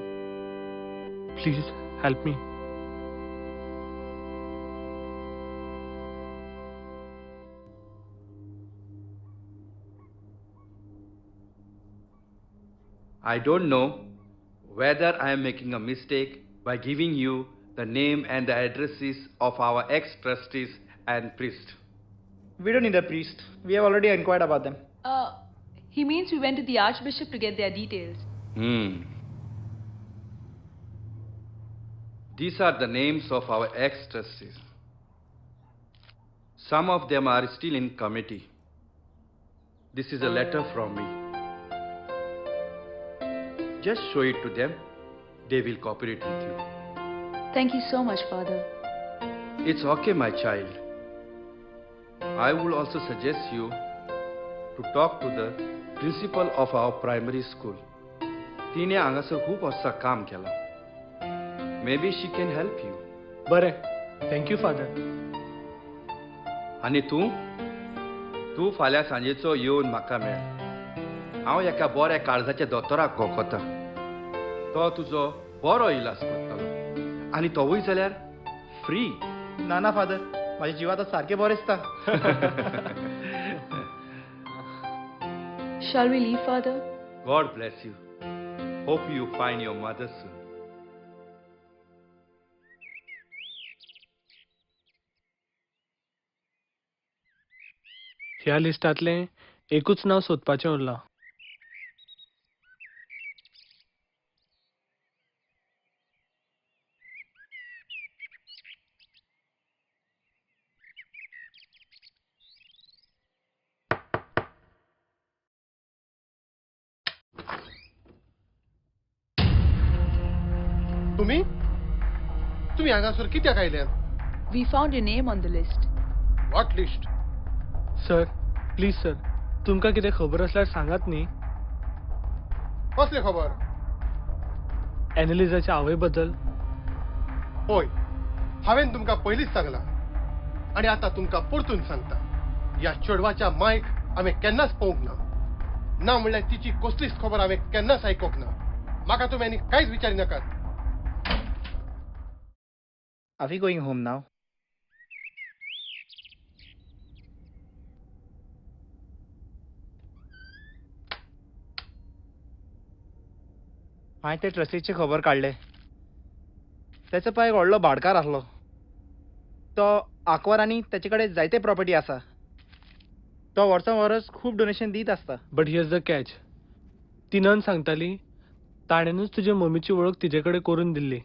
Please help me. I don't know whether I am making a mistake by giving you the name and the addresses of our ex-trustees and priest. We don't need a priest. We have already inquired about them. He means we went to the Archbishop to get their details. These are the names of our ex-trustees. Some of them are still in committee. This is a letter from me. Just show it to them. They will cooperate with you. Thank you so much, Father. It's okay, my child. I would also suggest you to talk to the principal of our primary school. तिने हांगासर खूब वर्सां काम केलां. Maybe she can help you. बरें, thank you father. आनी तूं तूं फाल्यां सांजेचो येवन म्हाका मेळ. हांव एका बऱ्या काळजाच्या दोतोराक वळखता. तो तुजो बरो इलाज करतलो आनी तोवूय जाल्यार फ्री. ना ना फादर, म्हाज्या जिवा आतां सारकें बरें दिसता. Shall we leave, Father? God bless you. Hope you find your mother soon. ह्या लिस्टांतलें एकूच नांव सोदपाचें उरलां. तुम्ही तुम्ही हांगासर कित्याक आयल्यात? We found your name on the list. What list? Sir, please sir, तुमकां कितें खबर आसल्यार सांगात न्ही. कसली खबर? एनालिजाच्या आवय बद्दल. पळय, हांवें तुमकां पयलींच सांगलां आनी आतां तुमकां परतून सांगता, ह्या चेडवाच्या मायक हांवें केन्नाच पळोवंक ना. ना म्हणल्यार तिची कसलीच खबर हांवें केन्नाच आयकूंक ना. म्हाका तुमी आनी कांयच विचारी नाकात. Are we going home now? हांवें ते ट्रस्टीची खबर काडले. तेचो पाय एक व्हडलो भाडकार आसलो. तो आंकवार आनी तेचे कडेन जायते प्रॉपर्टी आसा. तो वर्सान वर्स खूब डोनेशन दीत आसता. But here's the catch. ती नन सांगताली ताणेनूच तुजे मम्मीची वळख तिजे कडेन करून दिल्ली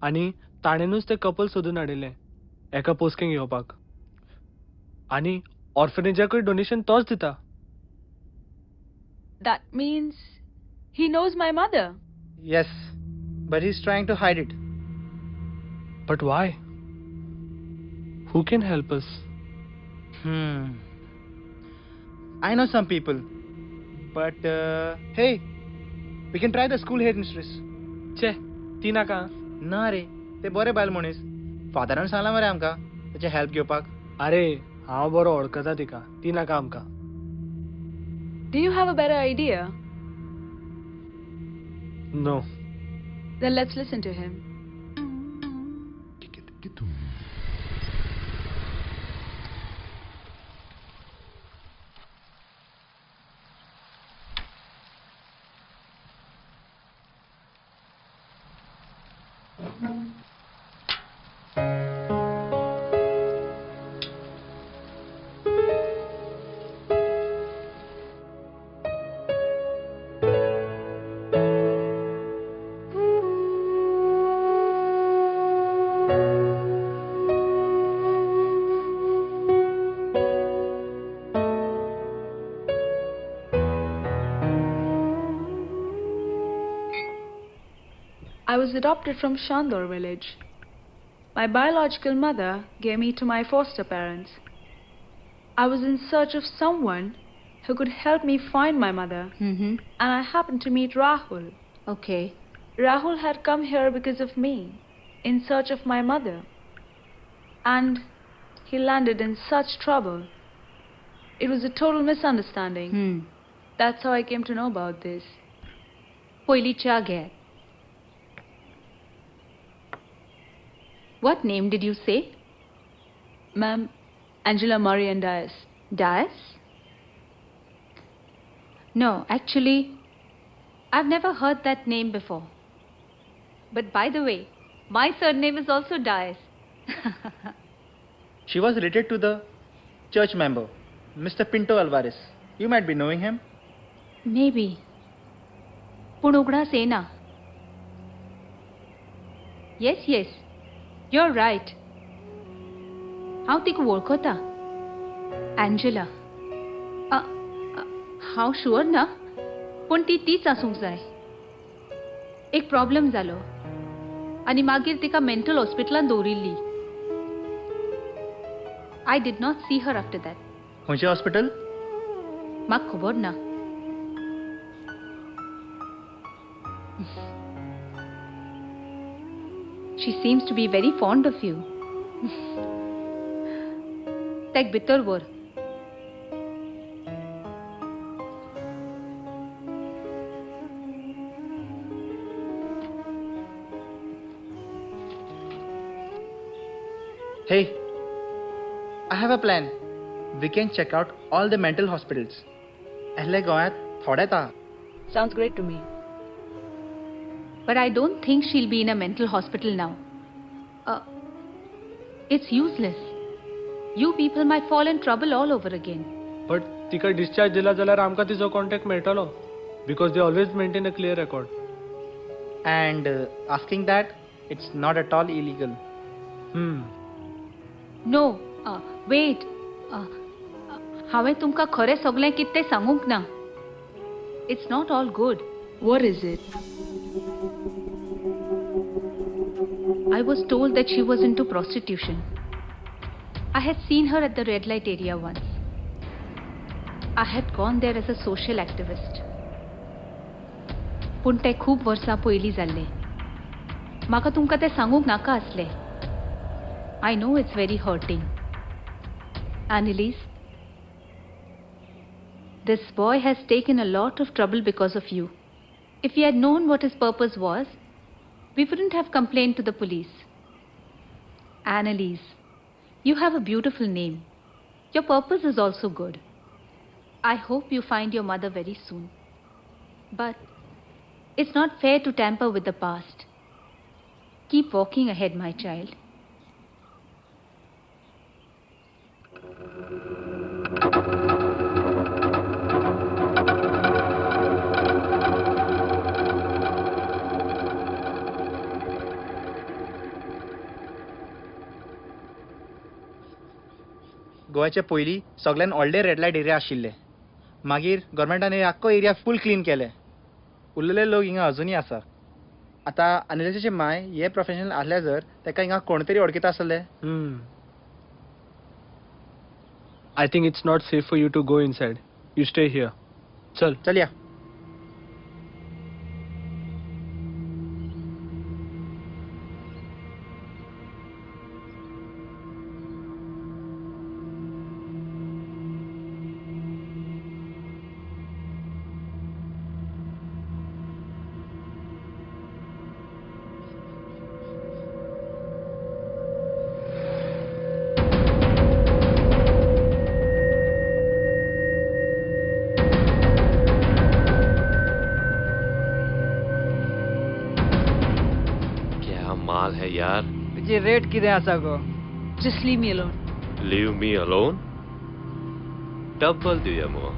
आनी ताणेनूच तें कपल सोदून हाडिल्लें एका पोस्केंक येवपाक. आनी ऑर्फनेजाकूय डोनेशन तोच दिता. That means he knows my mother. Yes, but he's trying to hide it. But why? Who can help us? I know some people. But hey, we can try the school headmistress. Che, ती नाका. ना रे, ते बरे बायल मनीस. फादरान सांगलां मरे आमकां ताचे हेल्प घेवपाक. अरे, हांव बरो वळखता तिका. ती नाका आमकां. Do you have a better idea? No. Then let's listen to him. I was adopted from Shandor village. My biological mother gave me to my foster parents. I was in search of someone who could help me find my mother, and I happened to meet Rahul. Okay. Rahul had come here because of me, in search of my mother. And he landed in such trouble. It was a total misunderstanding. That's how I came to know about this. पयलीं च्या घेयात. What name did you say? Ma'am, Angela Marian Dias. Dias? No, actually, I've never heard that name before. But by the way, my surname is also Dias. She was related to the church member, Mr. Pinto Alvarez. You might be knowing him. Maybe. पूण उगडास येना. Yes, yes, you're right. हांव तिका वळखता, Angela. हांव sure ना, पूण ती तीच आसूंक जाय. एक प्रॉब्लम जालो आनी मागीर तिका मेंटल हॉस्पिटलांत दवरिल्ली. I did not see her after that. खंयचें हॉस्पिटल? म्हाका खबर ना. She seems to be very fond of you. ताका भितर व्हर. Hey, I have a plan. We can check out all the mental hospitals. असले गोंयांत थोडेच आहा. Sounds great to me. But I don't think she'll be in a mental hospital now. It's useless. You people might fall in trouble all over again. But तिका discharge दिला जाल्यार आमकां तिचो contact मेळटलो, because they always maintain a clear record. And asking that, it's not at all illegal. No, wait. हांवें तुमकां खरें सगळें कितें तें सांगूंक ना. It's not all good. What is it? I was told that she was into prostitution. I had seen her at the red light area once. I had gone there as a social activist. पूण तें खूब वर्सां पयलीं जाल्लें. म्हाका तुमकां तें सांगूंक नाका आसलें. I know it's very hurting. Annalise, this boy has taken a lot of trouble because of you. If he had known what his purpose was, we wouldn't have complained to the police. Annalise, you have a beautiful name. Your purpose is also good. I hope you find your mother very soon. But it's not fair to tamper with the past. Keep walking ahead, my child. गोव्याचे पयलीं सगळ्यान व्हडले red light area आशिल्ले. मागीर गव्हर्मेंटान हे आख्खो area फूल clean केले. उरलेले लोक हिंगा अजुनूय आसा. आतां अनिलाचे माय हे प्रोफेशनल आसले जर ताका हिंगा कोण तरी वळखीता आसले. I think it's not safe for you to go inside. You stay here. चल. चल या. रेट कितें आसा गो? Just leave me alone. Leave me alone? Double दिवया मुगो.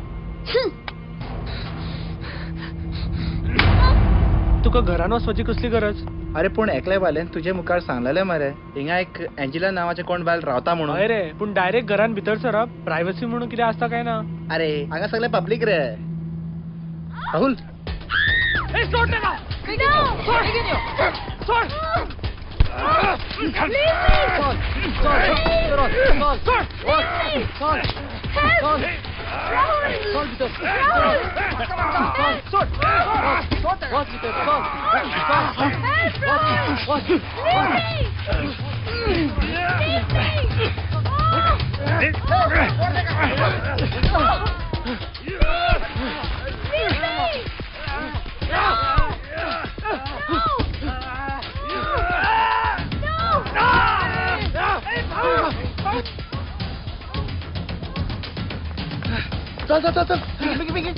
तुका घरान वचपाची कसली गरज? अरे पूण एकल्या बायलेन तुजे मुखार सांगलेलें मरे, हिंगा एक एंजेला नांवाचें कोण बायल रावता म्हणून. हय रे, पूण डायरेक्ट घरान भितर सरप, प्रायव्हसी म्हणून कितें आसता काय ना? अरे हांगा सगळें पब्लीक रे. राहुल, सोड ताका. बेगीन यो, बेगीन यो. सोड. Leave me! चल चल चल सोड. चल चल Rahul! चल भितर. Rahul! चल सोड सोड, वच भितर, चल चल. Help, Rahul! वच. Leave me! Leave me! Leave me! No! No! No! चल चल चल चल, बेगीन बेगीन.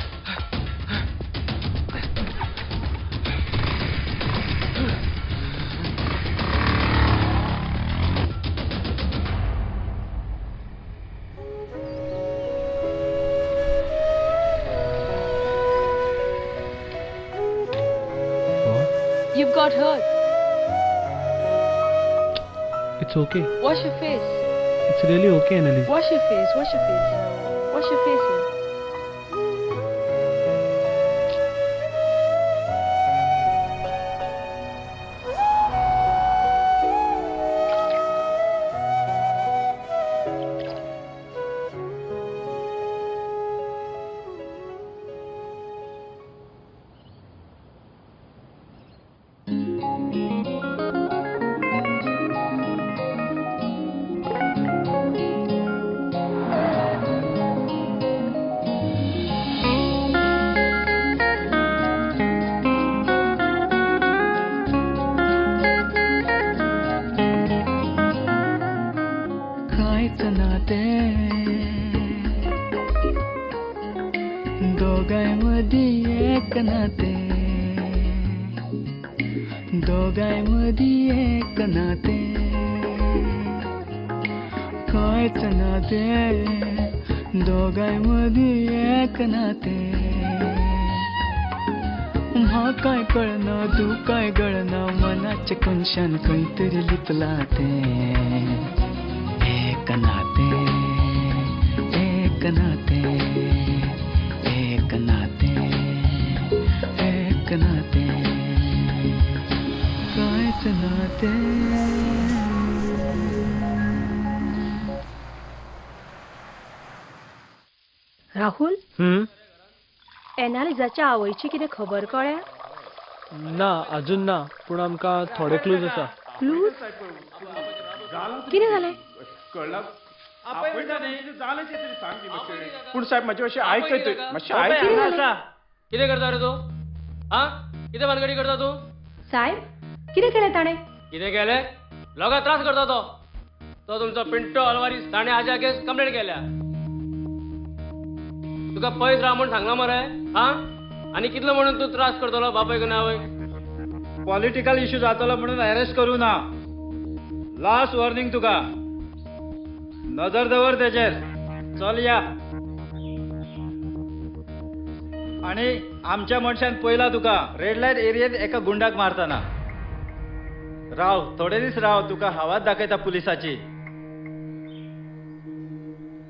You've got hurt. It's okay. Wash your face. It's really okay, Annalise. Wash your face. Wash your face. Wash your face here. कांयच ना तें दोगांय मदीं एक नातें, दोगांय मदीं एक नातें, कांयच ना तें दोगांय मदीं एक नातें. म्हाकाय कळना तूं काय गळना, मनाच्या कोनशान खंय तरी लिपलां तें. एक नातें, एक नातें, एक नातें, एक नातें, कांयच नातें. राहुल, एनालिजाच्या आवयची कितें खबर कळ्ळ्या? ना, अजून ना, पूण आमकां थोडे क्लूज आसा. क्लूज? कितें जालें? कळ्ळा पूण साहेब म्हजें मातशें आयकय, मातशें आयक. कितें करता रे तूं? आं, कितें भानगडी करता तूं? साहेब, कितें केलें ताणें? कितें केलें? लोकांक त्रास करता तो. तो तुमचो पिंटो अल्वारीस, ताणें हाज्या अगेन्स्ट कंप्लेंट केल्या. तुका पयस राव म्हूण सांगलां मरे. आं, आनी कितलो म्हणून तूं त्रास करतलो बापायक आनी आवयक? पॉलिटिकल इश्यू जातलो म्हणून अरेस्ट करूं ना. लास्ट वॉर्निंग तुका. नजर दवर तेचेर. चल या. आनी आमच्या मनशान पयला तुका रेड लायट एरियेंत एका गुंडाक मारतना. राव थोडे दीस राव, तुका हवाच दाखयता पुलिसाची.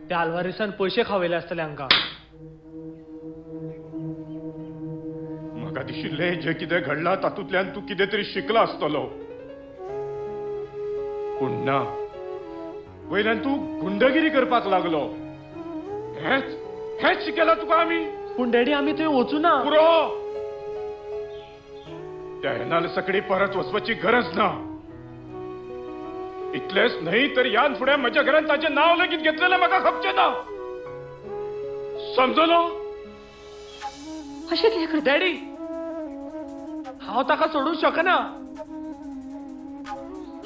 त्या आल्वारीसान पयशे खावयले आसतले हांकां. म्हाका दिशिल्लें जें कितें घडलां तातूंतल्यान तूं कितें तरी शिकला आसतलो, पूण ना. वयल्यान तूं गुंडगिरी करपाक लागलो. हेंच हेंच शिकयलां तुका आमी. पूण डॅडी, आमी थंय वचूं ना. पुरो. त्या एनालिसा कडेन परत वचपाची गरज ना. इतलेंच न्हय तर ह्यान फुडें म्हज्या घरान ताचें नांव लेगीत घेतलेलें म्हाका खपचें ना. समजलो? अशें कितें करता? डॅडी, हांव ताका सोडूंक शकना.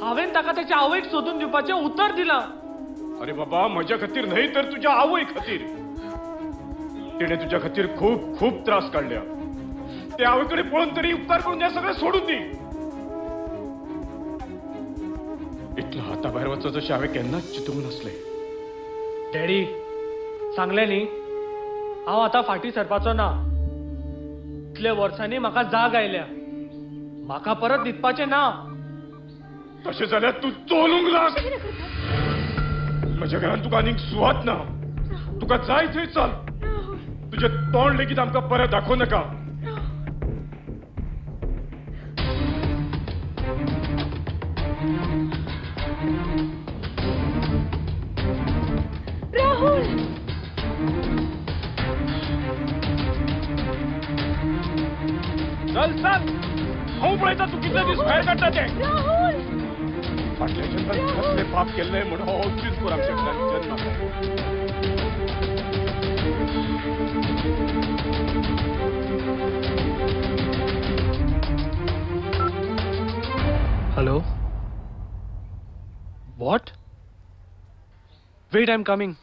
हांवें ताका ताच्या आवयक सोदून दिवपाचें उतर दिलां. अरे बाबा, म्हज्या खातीर न्हय तर तुज्या आवय खातीर. तिणें तुज्या खातीर खूब खूब त्रास काडल्या. ते आवय कडेन पळोवन तरी उपकार करून हें सगळें सोडून दी. इतलो हाता भायर वचत अशें हांवें केन्नाच चिंतूंक नासलें. डॅडी, सांगलें न्ही, हांव आतां फाटीं सरपाचो ना. इतले वर्सांनी म्हाका जाग आयल्या, म्हाका परत न्हिदपाचें ना. तशें जाल्यार तूं चलूंक लाग. म्हज्या घरांत तुका आनीक सुवात ना. तुका जाय थंय चल. तुजें तोंड लेगीत आमकां परत दाखोवं नाका. Rahul! चल चल, हांव पळयता तूं कितले दीस भायर काडटा ते. राहुल! फाटल्या जन्मात कसले पाप केल्ले म्हणून हो अचूत कर आमच्या घरांत जन्माक. Hello? What? Wait, I'm coming.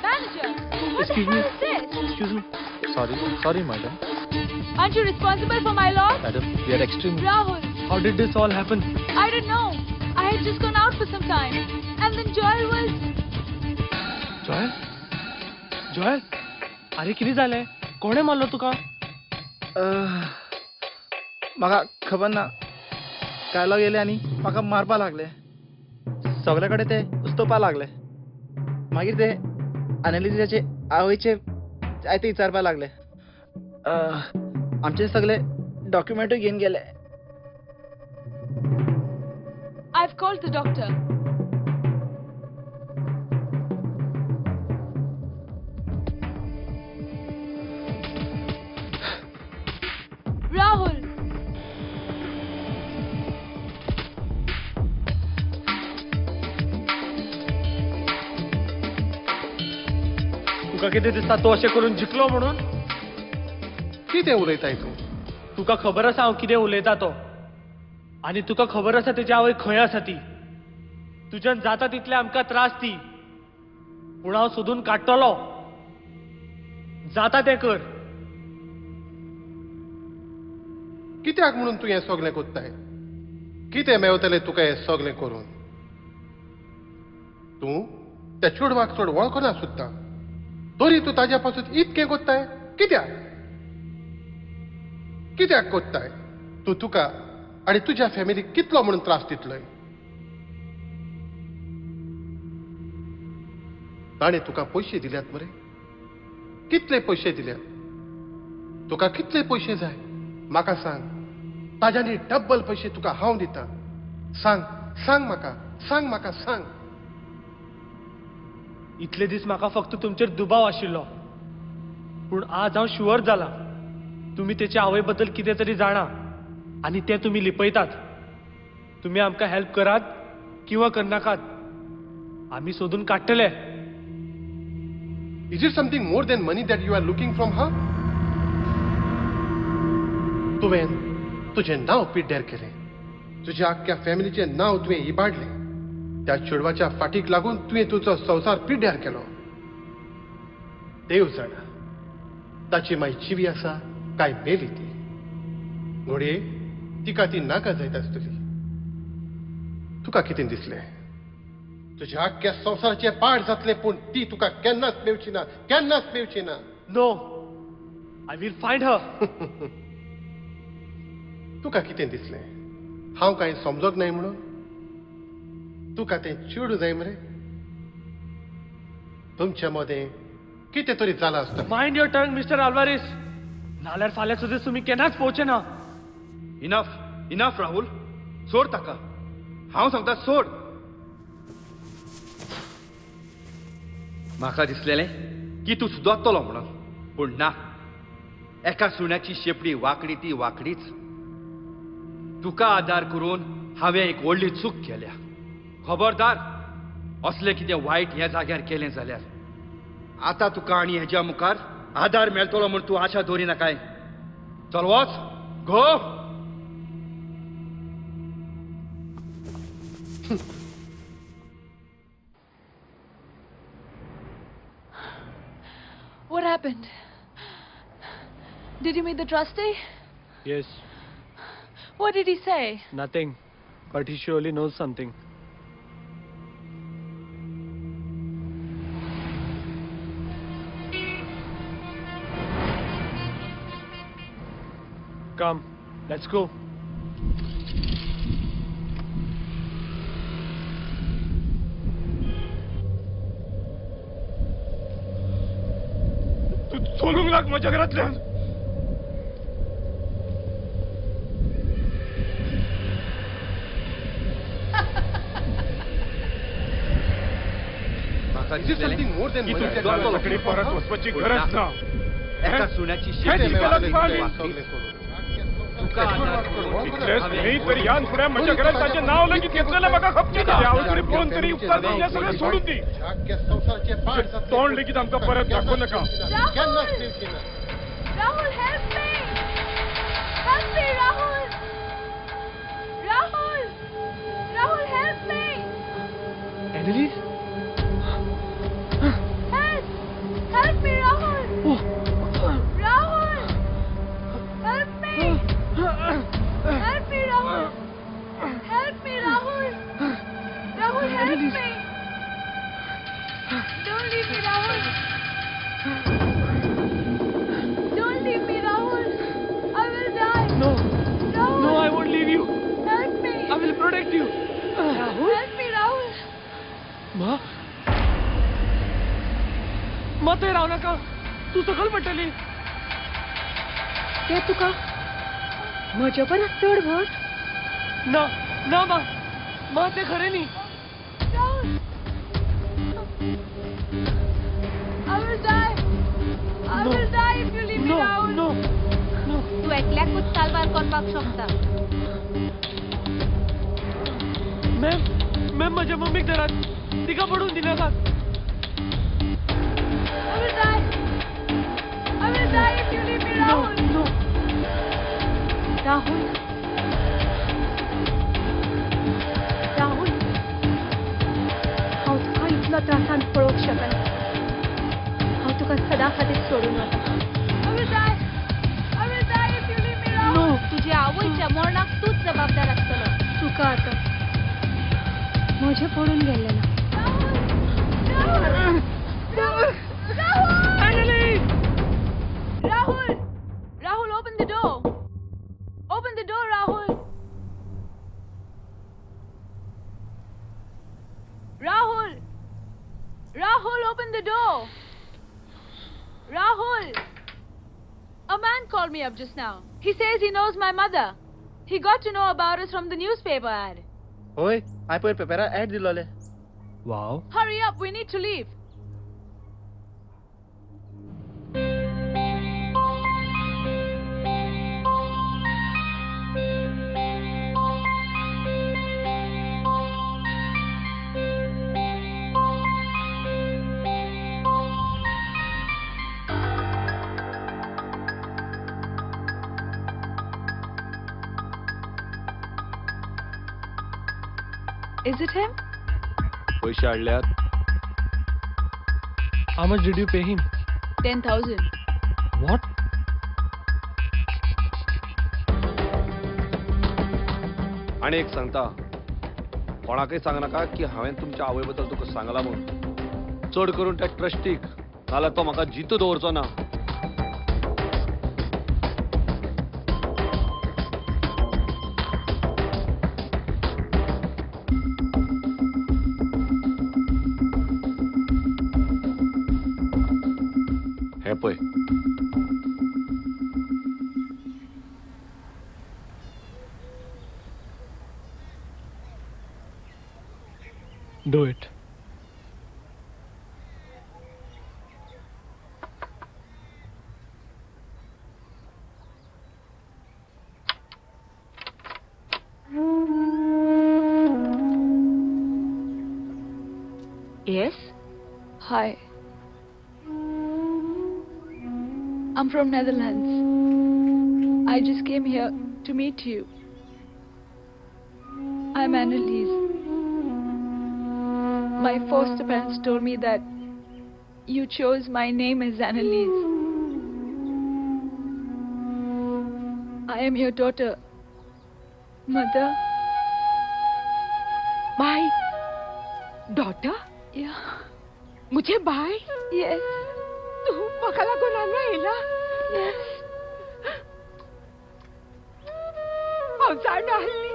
Manager, what Excuse the me. hell is this? Excuse me. Sorry, sorry, madam. Aren't you responsible for my loss? Madam, we are extremely. Rahul, How did this all happen? I don't know. I had just gone out for some time. And then Joel was... Joel? Joel? अरे कितें जालें? कोणें मारलो तुका? म्हाका खबर ना, कायलो गेले आनी म्हाका मारपा लागले. सगळे कडेन ते उस्तोवपा लागले. मागीर ते अनालिसाचे आवयचे जायते विचारपा लागले. आमचे सगळे डॉक्युमेंटूय घेवन गेले. I've called the doctor. Rahul! तुका कितें दिसता तूं अशें करून जिखलो म्हणून? कितें उलयताय तूं? तुका खबर आसा हांव कितें उलयता तो, आनी तुका खबर आसा तेजी आवय खंय आसा ती. तुज्यान जाता तितले आमकां त्रास दी, पूण हांव सोदून काडटलो. जाता तें कर. कित्याक म्हणून तूं हें सगळें कोत्ताय? कितें मेवतलें तुका हें सगळें करून? तूं त्या चेडवाक चड वळखना सुद्दां, तरी तूं ताज्या पासून इतकें कोत्ताय कित्याक? कित्याक कोत्ताय तूं? तुका आनी तुज्या फॅमिलीक कितलो म्हणून त्रास दितलोय? ताणें तुका पयशे दिल्यात मरे? कितले पयशे दिल्यात तुका? कितले पयशे जाय म्हाका सांग. ताज्यानी डब्बल पयशे तुका हांव दिता. सांग, सांग म्हाका, सांग म्हाका, सांग. इतले दीस म्हाका फक्त तुमचेर दुबाव आशिल्लो, पूण आज हांव शुअर जाला तुमी तेच्या आवय बद्दल कितें तरी जाणा आनी तें तुमी लिपयतात. तुमी आमकां हेल्प करात किंवा करनाकात, आमी सोदून काडटले. Is it something more than money that you are looking from her? तुवें तुजें नांव पिड्ड्यार केलें, तुज्या आख्ख्या फॅमिलीचें नांव तुवें इबाडलें. त्या चेडवाच्या फाटीक लागून तुवें तुजो संवसार पिड्ड्यार केलो. देव जाणा ताची माय जिवी आसा काय मेली ती. घडये तिका ती नाका जायत आसतली. तुका कितें दिसलें? तुज्या आख्ख्या संवसाराचें पाड जातलें, पूण ती तुका केन्नाच मेवची ना, केन्नाच मेवची ना. No, I will find her. तुका कितें दिसलें? हांव कांय समजोंक नाय म्हणून तुका तें चेडूं जाय मरे? तुमच्या मदें कितें तरी जालां आसतलें. Mind your tongue mister Alvares, नाल्यार फाल्यां सुद्दां तुमी केन्नाच पोवचे ना. इनफ, इनफ राहुल, सोड ताका. हांव सांगता सोड. म्हाका दिसलेलें की तूं सुदरतलो म्हणून, पूण ना. एका सुण्याची शेपडी वांकडी ती वांकडीच. तुका आदार करून हांवें एक व्हडली चूक केल्या. खबरदार, असलें कितें वायट ह्या जाग्यार केलें जाल्यार आतां तुका आनी हेज्या मुखार आदार मेळटलो म्हूण तूं आशा दवरिनाकाय. चल वच, गो. What happened? Did you meet the trustee? Yes. What did he say? Nothing, but he surely knows something. Come, let's go. चलूंक लाग म्हज्या घरांतल्यान. परत वचपाची गरज ना. एका सुण्याची तरी ह्यान फुडें म्हज्या घरांत ताचें नांव लेगीत घेतलें म्हाका खपचें ना. आवय पळोवन तरी उपकार करून हें सगळें सोडून दी. तोंड लेगीत आमकां परत दाखोवं नाका. Rahul, help me! Help me, Rahul! Rahul! Rahul, help me! Annalise? Help! Help me, Rahul! Oh. Rahul! Help me! Help me, Rahul! Help me, Rahul! Rahul, help me! Don't leave me, Rahul! Don't leave me, Rahul! I will die! No! Rahul! No, I won't leave you! Help me! I will protect you! Rahul! Help me, Rahul! Ma? मा थंय राव नाका, तूं सकयल पडटली. तें तुका म्हजे परस चड व्हड? ना ना मा, मा तें खरें न्ही. I will die. I will die if you leave me, Rahul. No, no. तूं एकल्याकूच साल्वार करपाक शकता. मॅम, मॅम म्हज्या मम्मीक धरात, तिका पडून दिनाकात. I will die. I will die if you leave me, Rahul. No, no. Rahul, Rahul, हांव तुका इतलो त्रासान पळोवंक शकना. हांव तुका सदां खातीर सोडून वता. I will die. I will die if you leave me, Rahul. तुझ्या आवयच्या मरणाक तूच जबाबदार आसतलो. तुका आतां म्हजें पडून गेल्लें ना. Rahul! Rahul! Rahul! Annalise! Rahul! Rahul, open the door! Open the door, Rahul! Rahul! Rahul, open the door! Rahul! A man called me up just now. He says he knows my mother. He got to know about us from the newspaper ad. होय, हांवें पयर पेपरार add दिलोले. Wow. Hurry up, we need to leave. Is it him? पैसे हाडल्यात? How much did you pay him? 10,000. What? आनी एक सांगता, कोणाकय सांगनाका की हांवें तुमच्या आवय बद्दल तुका सांगला म्हूण. चड करून त्या ट्रस्टीक, नाल्यार तो म्हाका जितो दवरचो ना. हें पळय. Do it. Yes? Hi. I'm from Netherlands. I just came here to meet you. I'm Annalise. My foster parents told me that you chose my name as Annalise. I am your daughter. Mother. My daughter? Yeah. मुझे बाय? Yes. तूं म्हाका लागून हांगा येयला? Yes. हांव जाणा आसली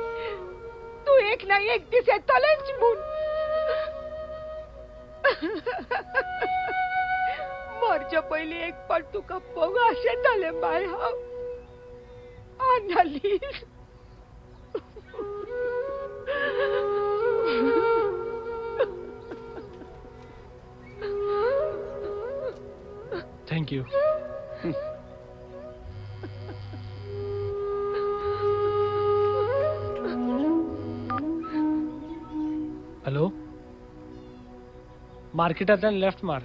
तूं एक ना एक दीस येतलेंच म्हूण. मरचे पयलीं एक पाट तुका पळोवंक अशें जालें बाय हांव. आनालीस. Thank you. Hello, मार्केटांतल्यान लेफ्ट मार.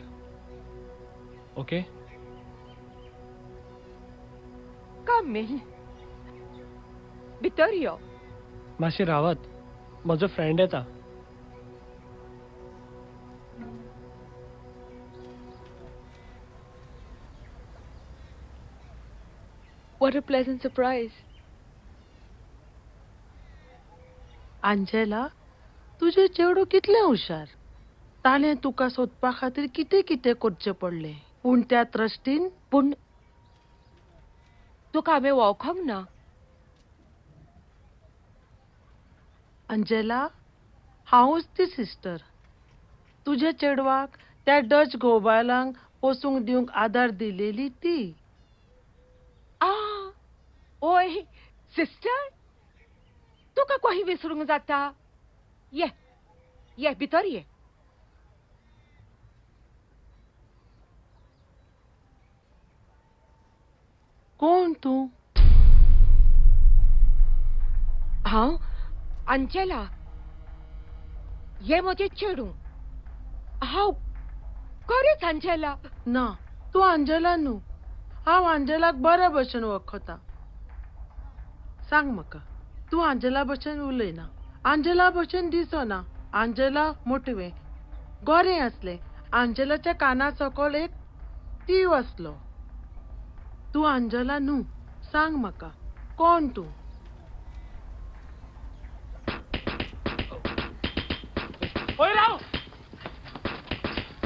ओके. कम इन, भितर यो. मातशें रावात, म्हजो फ्रेंड येता. What a pleasant surprise. Angela, तुजें चेडूं कितलें हुशार. ताणें तुका सोदपा खातीर कितें कितें करचें पडलें. पूण त्या ट्रस्टीन. पूण तुका हांवें वळखोंक ना. अंजेला, हांवूच ती सिस्टर. तुज्या चेडवाक त्या डच घोव-बायलांक पोसूंक दिवंक आदार दिलेली ती. आ, ओय सिस्टर, तुका कहीं विसरूंक जाता? ये ये भितर ये. कोण तूं? हांव अंजेला. ये म्हजें चेडूं. हांव खरेंच अंजेला. ना, तूं अंजेला न्हू. हांव अंजेलाक बरे भशेन वळखता. सांग म्हाका, तूं अंजेला भशेन उलयना, अंजेला भशेन दिसना. अंजेला मोटवें गोरें आसलें. अंजेलाच्या काना सकयल एक तीव आसलो. तूं अंजेला न्हू. सांग म्हाका, कोण तूं? ओय राव,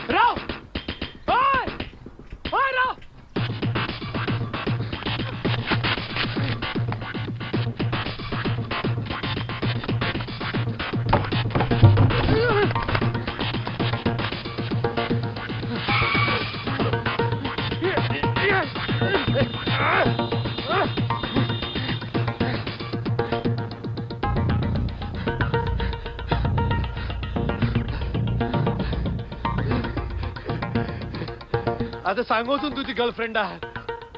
राव, ओय ओय राव. आता सांग वचून तुझी गर्लफ्रेंड आहा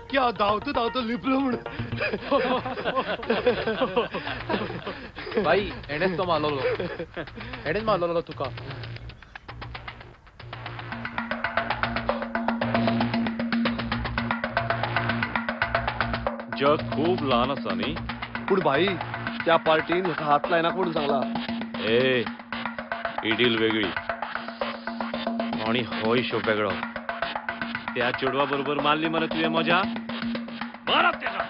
की हांव धांवतो धांवतो लिपलो म्हूण. बाई, एणेच तो मारलोलो, एणेच मारलोलो तुका. जग खूब ल्हान आसा न्ही. पूण भाई, त्या पार्टीन हेका हात लायना म्हणून सांगला. ए, ही डील वेगळी आनी हो हिशोब वेगळो. त्या चेडवा बरोबर मारली मरे तुवें मजा. मारप तेका.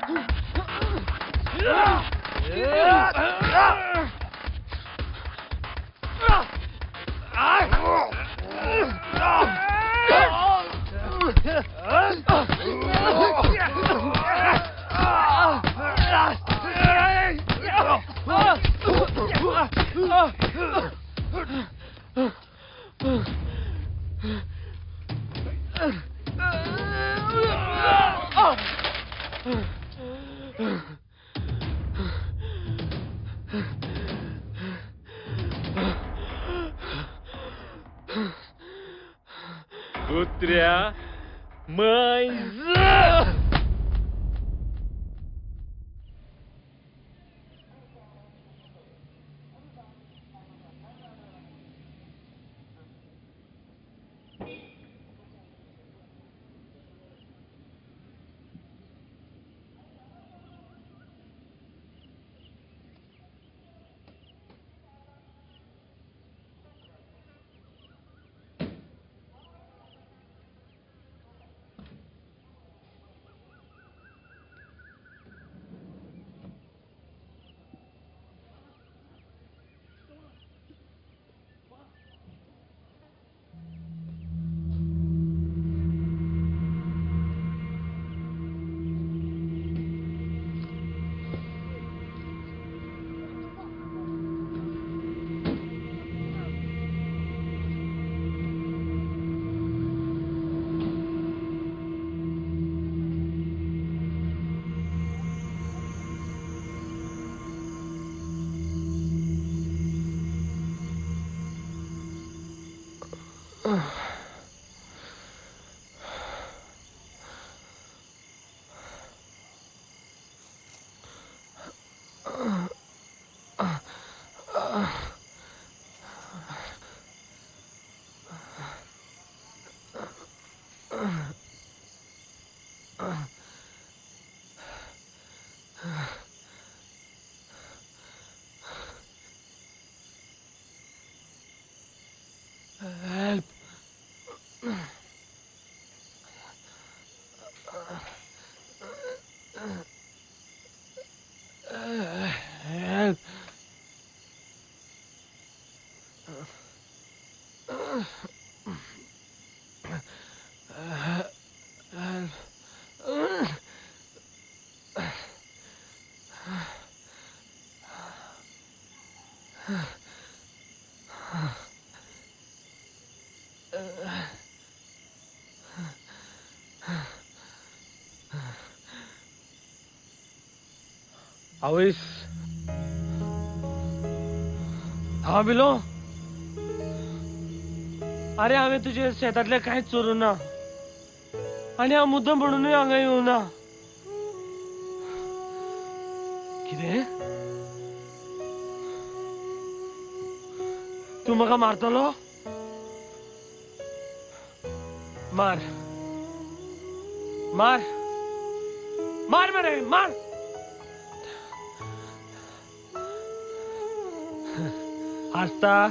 कुत्र्या मैज. Help. Help. आवयस, हांव बिलो. अरे हांवें तुजे शेतांतलें कांयच चोरूं ना आनी हांव मुद्दम म्हणूनय हांगा येवना. कितें तूं म्हाका मारतलो? मार मार मार मरे मार. हांसता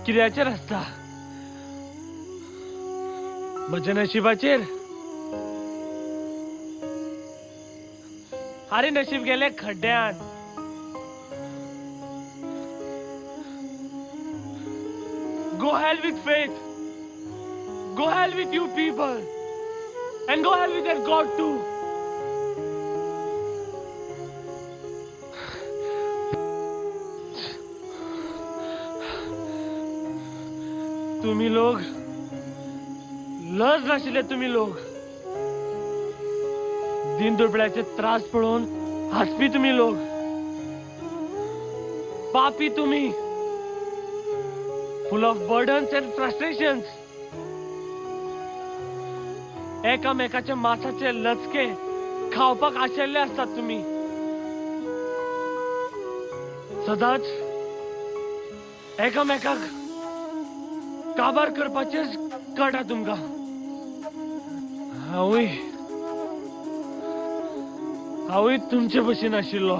कित्याचेर हांसता? म्हज्या नशिबाचेर? अरे नशीब गेलें खड्ड्यान. Go hell with faith. Go hell with you people. And go hell with that God too. तुम्ही लोक लज नाशिल्ले. तुम्ही लोक दिन दुबळ्याचे त्रास पळोवन हांसपी तुमी लोक, पापी तुमी, full of burdens and frustrations. एकामेकाच्या मासाचे लचके खावपाक आशिल्ले आसतात तुमी. सदांच एकामेकाक काबार करपाचेच कळटा तुमकां. हांवूय हांवूय तुमचे भशेन आशिल्लो.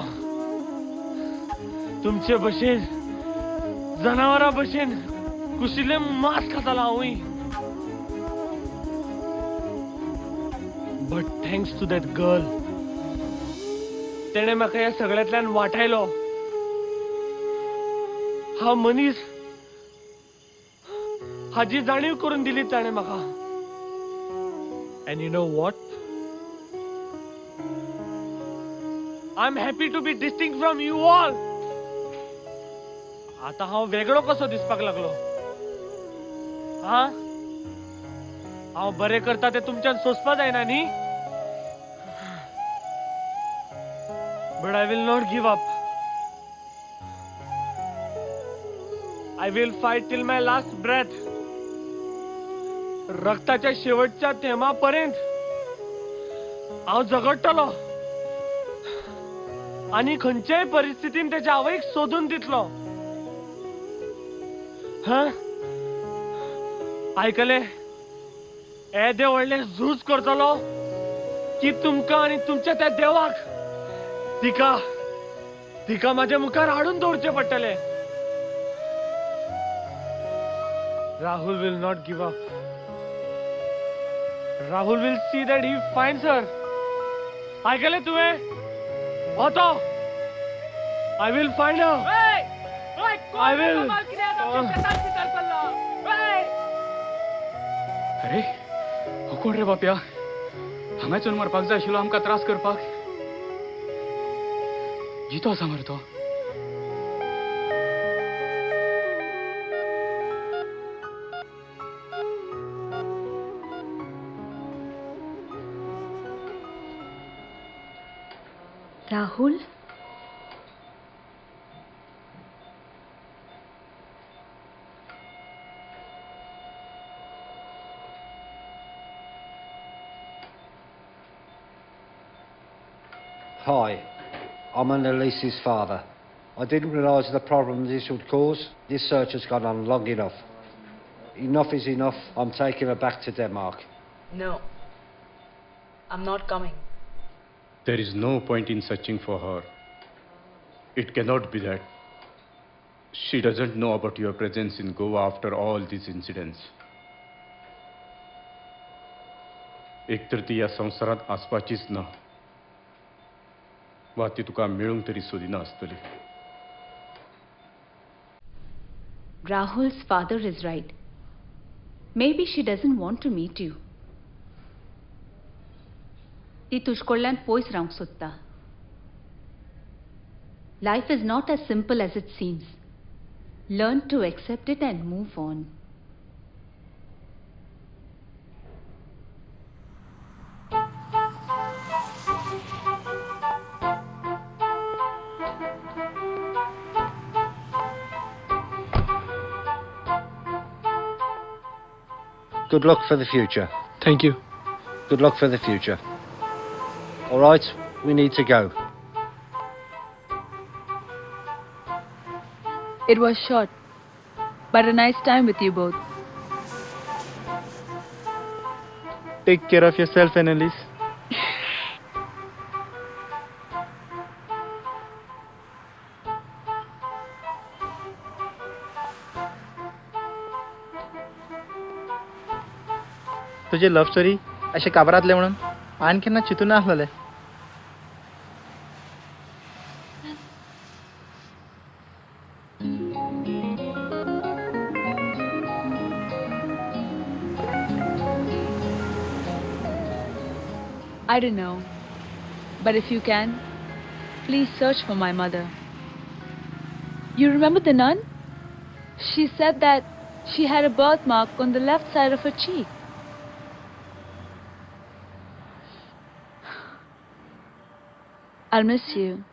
तुमचे भशेन जनावरां भशेन कुशिल्लें मांस खातालो हांवूय. But thanks to that girl, तेणें म्हाका ह्या सगळ्यांतल्यान वाटायलो. हांव मनीस हाजी जाणीव करून दिली ताणें म्हाका. And you know what? I am happy to be distinct from you all. आतां हांव वेगळो कसो दिसपाक लागलो? हा, हांव बरें करता तें तुमच्यान सोंसपा जायना न्ही? But I will not give up. I will fight till my last breath. रक्ताच्या शेवटच्या थेंबापर्यंत हांव झगडटलो आनी खंयच्याय परिस्थितीन तेच्या आवयक सोदून दितलो. हा, आयकले? येदे व्हडलें झूज करतलो की तुमकां आनी तुमच्या त्या देवाक तिका तिका म्हाज्या मुखार हाडून दवरचें पडटलें. Rahul will not give up. Rahul will see that he finds her. आयकलें तुवें? वतो. I will find her. I will. अरे हो कोण रे बाप्या? हांगाच्यान मरपाक जाय आशिल्लो आमकां त्रास करपाक. जितो आसा मरे तो. Rahul, Hi, I'm Annalise's father. I didn't realise the problems this would cause. This search has gone on long enough. Enough is enough. I'm taking her back to Denmark. No, I'm not coming. There is no point in searching for her. It cannot be that she doesn't know about your presence in Goa after all these incidents. एक तर ती ह्या संवसारांत आसपाचीच ना, वा ती तुका मेळूंक तरी सोदिना आसतली. Rahul's father is right. Maybe she doesn't want to meet you. ती तुजे कडल्यान पयस रावंक सोदता. Life is not as simple as it seems. Learn to accept it and move on. Good luck for the future. Thank you. Good luck for the future. All right, we need to go. It was short, but a nice time with you both. Take care of yourself, Annalise. तुझे love story अशें काबरातलें म्हणून आनी केन्ना चिंतून नासलेलें. I don't know, but if you can, please search for my mother. You remember the nun? She said that she had a birthmark on the left side of her cheek. I'll miss you.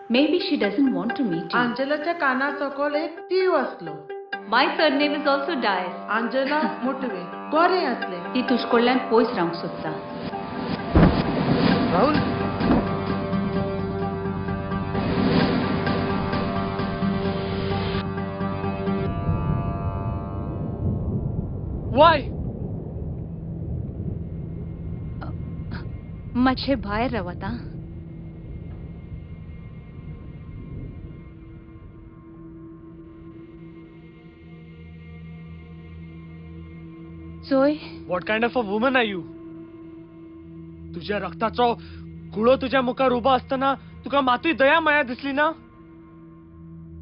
Maybe she doesn't want to meet you. आंजेलाच्या काना सकयल एक तीव आसलो. My surname is also Dias. Angela मोटवे गोरें आसलें. ती तुजे कडल्यान पयस रावंक सोदता. राहुल, Why? मातशें भायर रावात आं. चोय. What kind of a woman are you? तुझ्या रक्ताचो गुळो तुझ्या मुखार उबो आसतना तुका मातूय दया माया दिसली ना?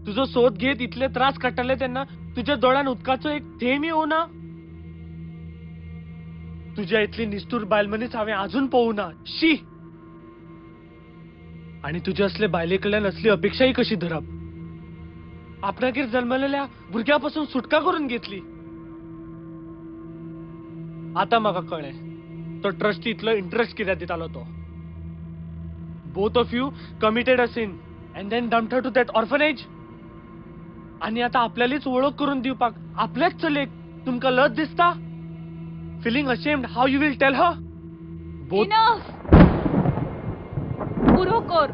तुजो सोद घेत इतले त्रास काडटाले तेन्ना तुज्या दोळ्यान उदकाचो एक थेंब येवना? तुज्या इतली निस्तूर बायल मनीस हांवें आजून पळोवना. शी! आनी तुज्या असले बायले कडल्यान असली अपेक्षाय कशी धरप? आपणागेर जल्मलेल्या भुरग्या पासून सुटका करून घेतली. आतां म्हाका कळ्ळें तो ट्रस्टी इतलो इंट्रस्ट कित्याक दितालो तो. Both of you committed a sin and then dumped her to that orphanage. आनी आतां आपल्यालीच वळख करून दिवपाक आपल्याच चलयेक तुमकां लज दिसता? Feeling ashamed how you will tell her? Both Enough! पुरो कर.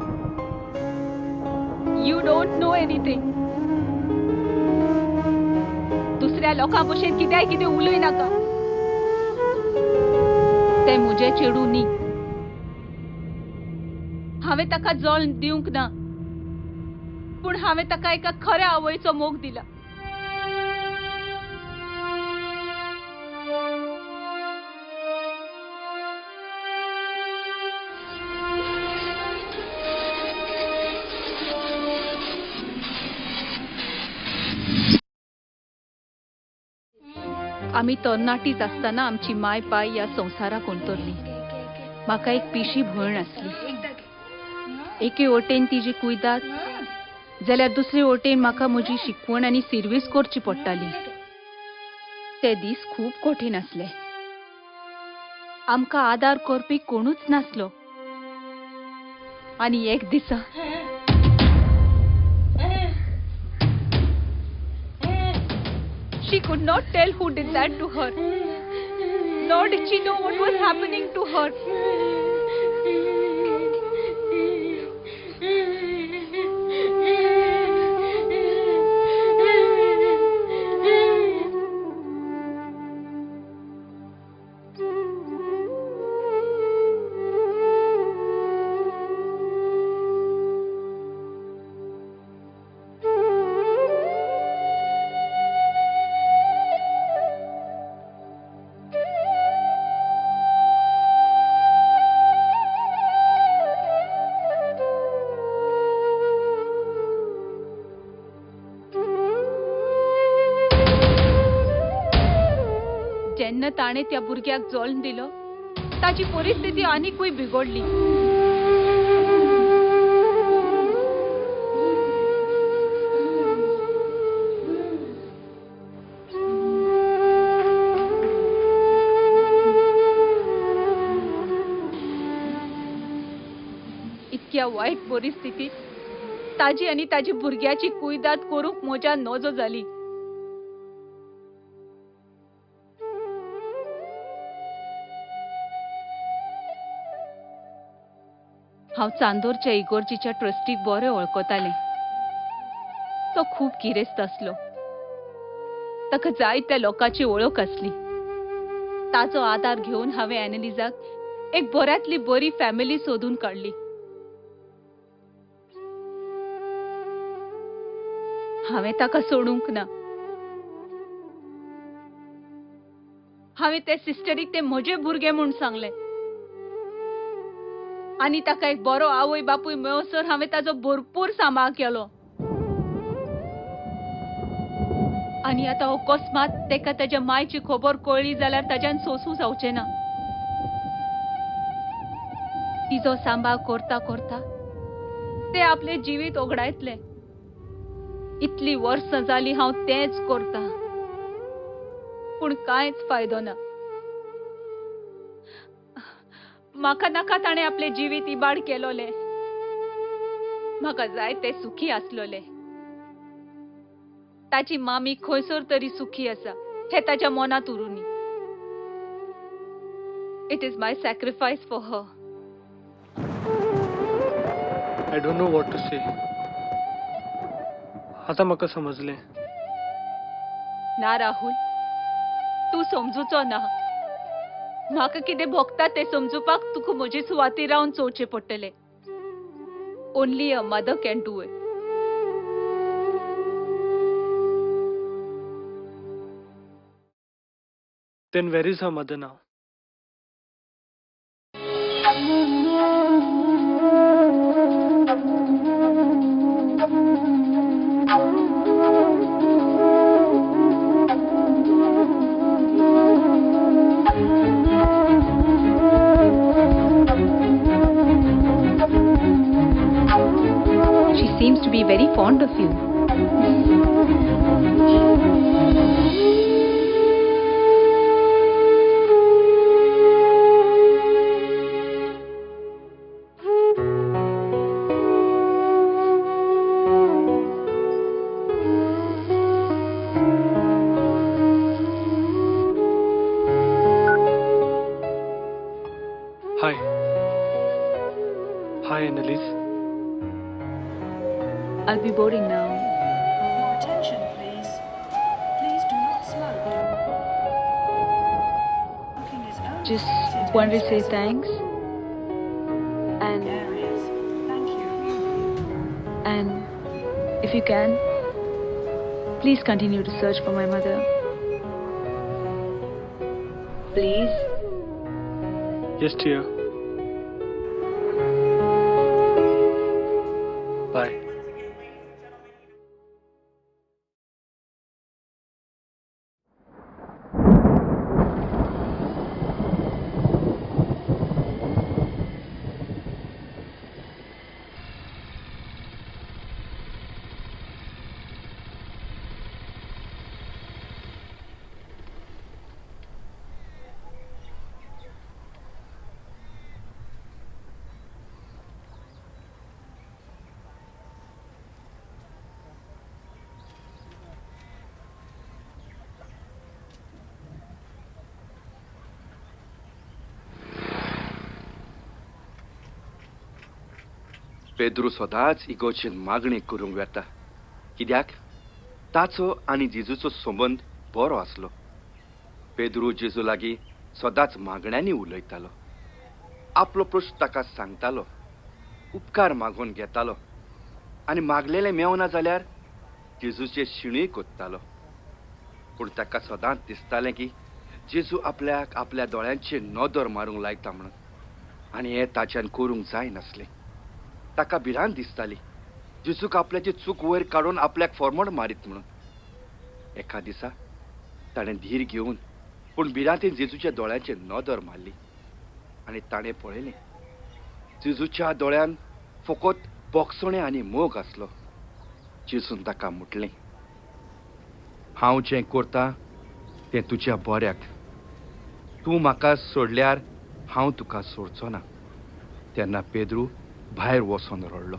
You don't know anything. दुसऱ्या लोकां भशेन कित्याय कितें उलय नाका. तें म्हजें चेडूं न्ही. हांवें ताका जल्म दिवंक ना, पूण हांवें ताका एका खऱ्या आवयचो मोग दिला. आमी तरणाटीच आसतना आमची माय पाय ह्या संवसाराक अंतरली. म्हाका एक पिशी भयण आसली. एके वटेन तिजी कुयदाद जाल्यार दुसरे वटेन म्हाका म्हजी शिकवण आनी सिर्वीस करची पडटाली. ते दीस खूब कठीण आसले. आमकां आदार करपी कोणूच नासलो. आनी एक दिसा She could not tell who did that to her, nor did she know what was happening to her. जेन्ना ताणें त्या भुरग्याक जल्म दिलो ताची परिस्थिती आनीकूय बिगडली. इतक्या वायट परिस्थितीत ताजी आनी ताजी भुरग्याची कुयदाद करूंक म्हज्या नजो जाली. हांव चांदोरच्या इगोर्जीच्या ट्रस्टीक बरें वळखतालें. तो खूब गिरेस्त आसलो. ताका जायत्या लोकांची वळख आसली. ताचो आदार घेवन हांवें एनालिजाक एक बऱ्यांतली बरी फॅमिली सोदून काडली. हांवें ताका सोडूंक ना. हांवें ते सिस्टरीक ते म्हजे भुरगे म्हूण सांगलें आनी ताका एक बरो आवय बापूय मेळसर हांवें ताजो भरपूर सांबाळ केलो. आनी आतां अकस्मात ताका ताज्या मायची खबर कळ्ळी जाल्यार ताज्यान सोंसूं जावचें ना. तिजो सांबाळ करता करता ते आपलें जिवीत ओगडायतले. इतली वर्सां जाली हांव तेंच करता, पूण कांयच फायदो ना. म्हाका नाका ताणें आपलें जिवीत इबाड केलोलें. म्हाका जाय तें सुखी आसलोलें. ताची मामी खंयसर तरी सुखी आसा हें ताच्या मनांत उरूनी. It is my sacrifice for her. I don't know what to say. आतां म्हाका समजलें. ना राहुल, तूं समजुचो ना. म्हाका कितें भोगता तें समजुपाक तुका म्हजे सुवातेर रावन चोवचें पडटलें. Only a mother can do it. Then where is her mother now? She seems to be very fond of you. Hi. Hi, Annalise. I'll be boarding now. Your attention, please. Please do not smoke. Smoking is only Just permitted wanted in to say specific thanks. And areas. Thank you. And if you can, please continue to search for my mother. Please. Yes, dear. Bye. Pedro सदांच इगोर्जेन मागणी करूंक वेता, कित्याक ताचो आनी जेजूचो संबंद बरो आसलो. पेद्रू जेजू लागीं सदांच मागण्यांनी उलयतालो, आपलो प्रश्न ताका सांगतालो, उपकार मागून घेतालो आनी मागलेलें मेवना जाल्यार जेजूचे शिणूय कोत्तालो. पूण ताका सदांच दिसतालें की जेजू आपल्याक आपल्या दोळ्यांचेर नदर मारूंक लायता म्हणून, आनी हें ताच्यान करूंक जायनासलें. ताका भिरांत दिसताली जेजूक आपल्याची चूक वयर काडून आपल्याक फॉर्मोड मारीत म्हणून. एका दिसा ताणें धीर घेवन पूण भिरांतीन जेजूच्या दोळ्यांचेर नदर मारली आनी ताणें पळयलें, जेजूच्या दोळ्यान फकत बोगसणें आनी मोग आसलो. जेजून ताका म्हटलें, हांव जें करता तें तुज्या बऱ्याक. तूं म्हाका सोडल्यार हांव तुका सोडचो ना. तेन्ना पेद्रू भायर वचोन रडलो.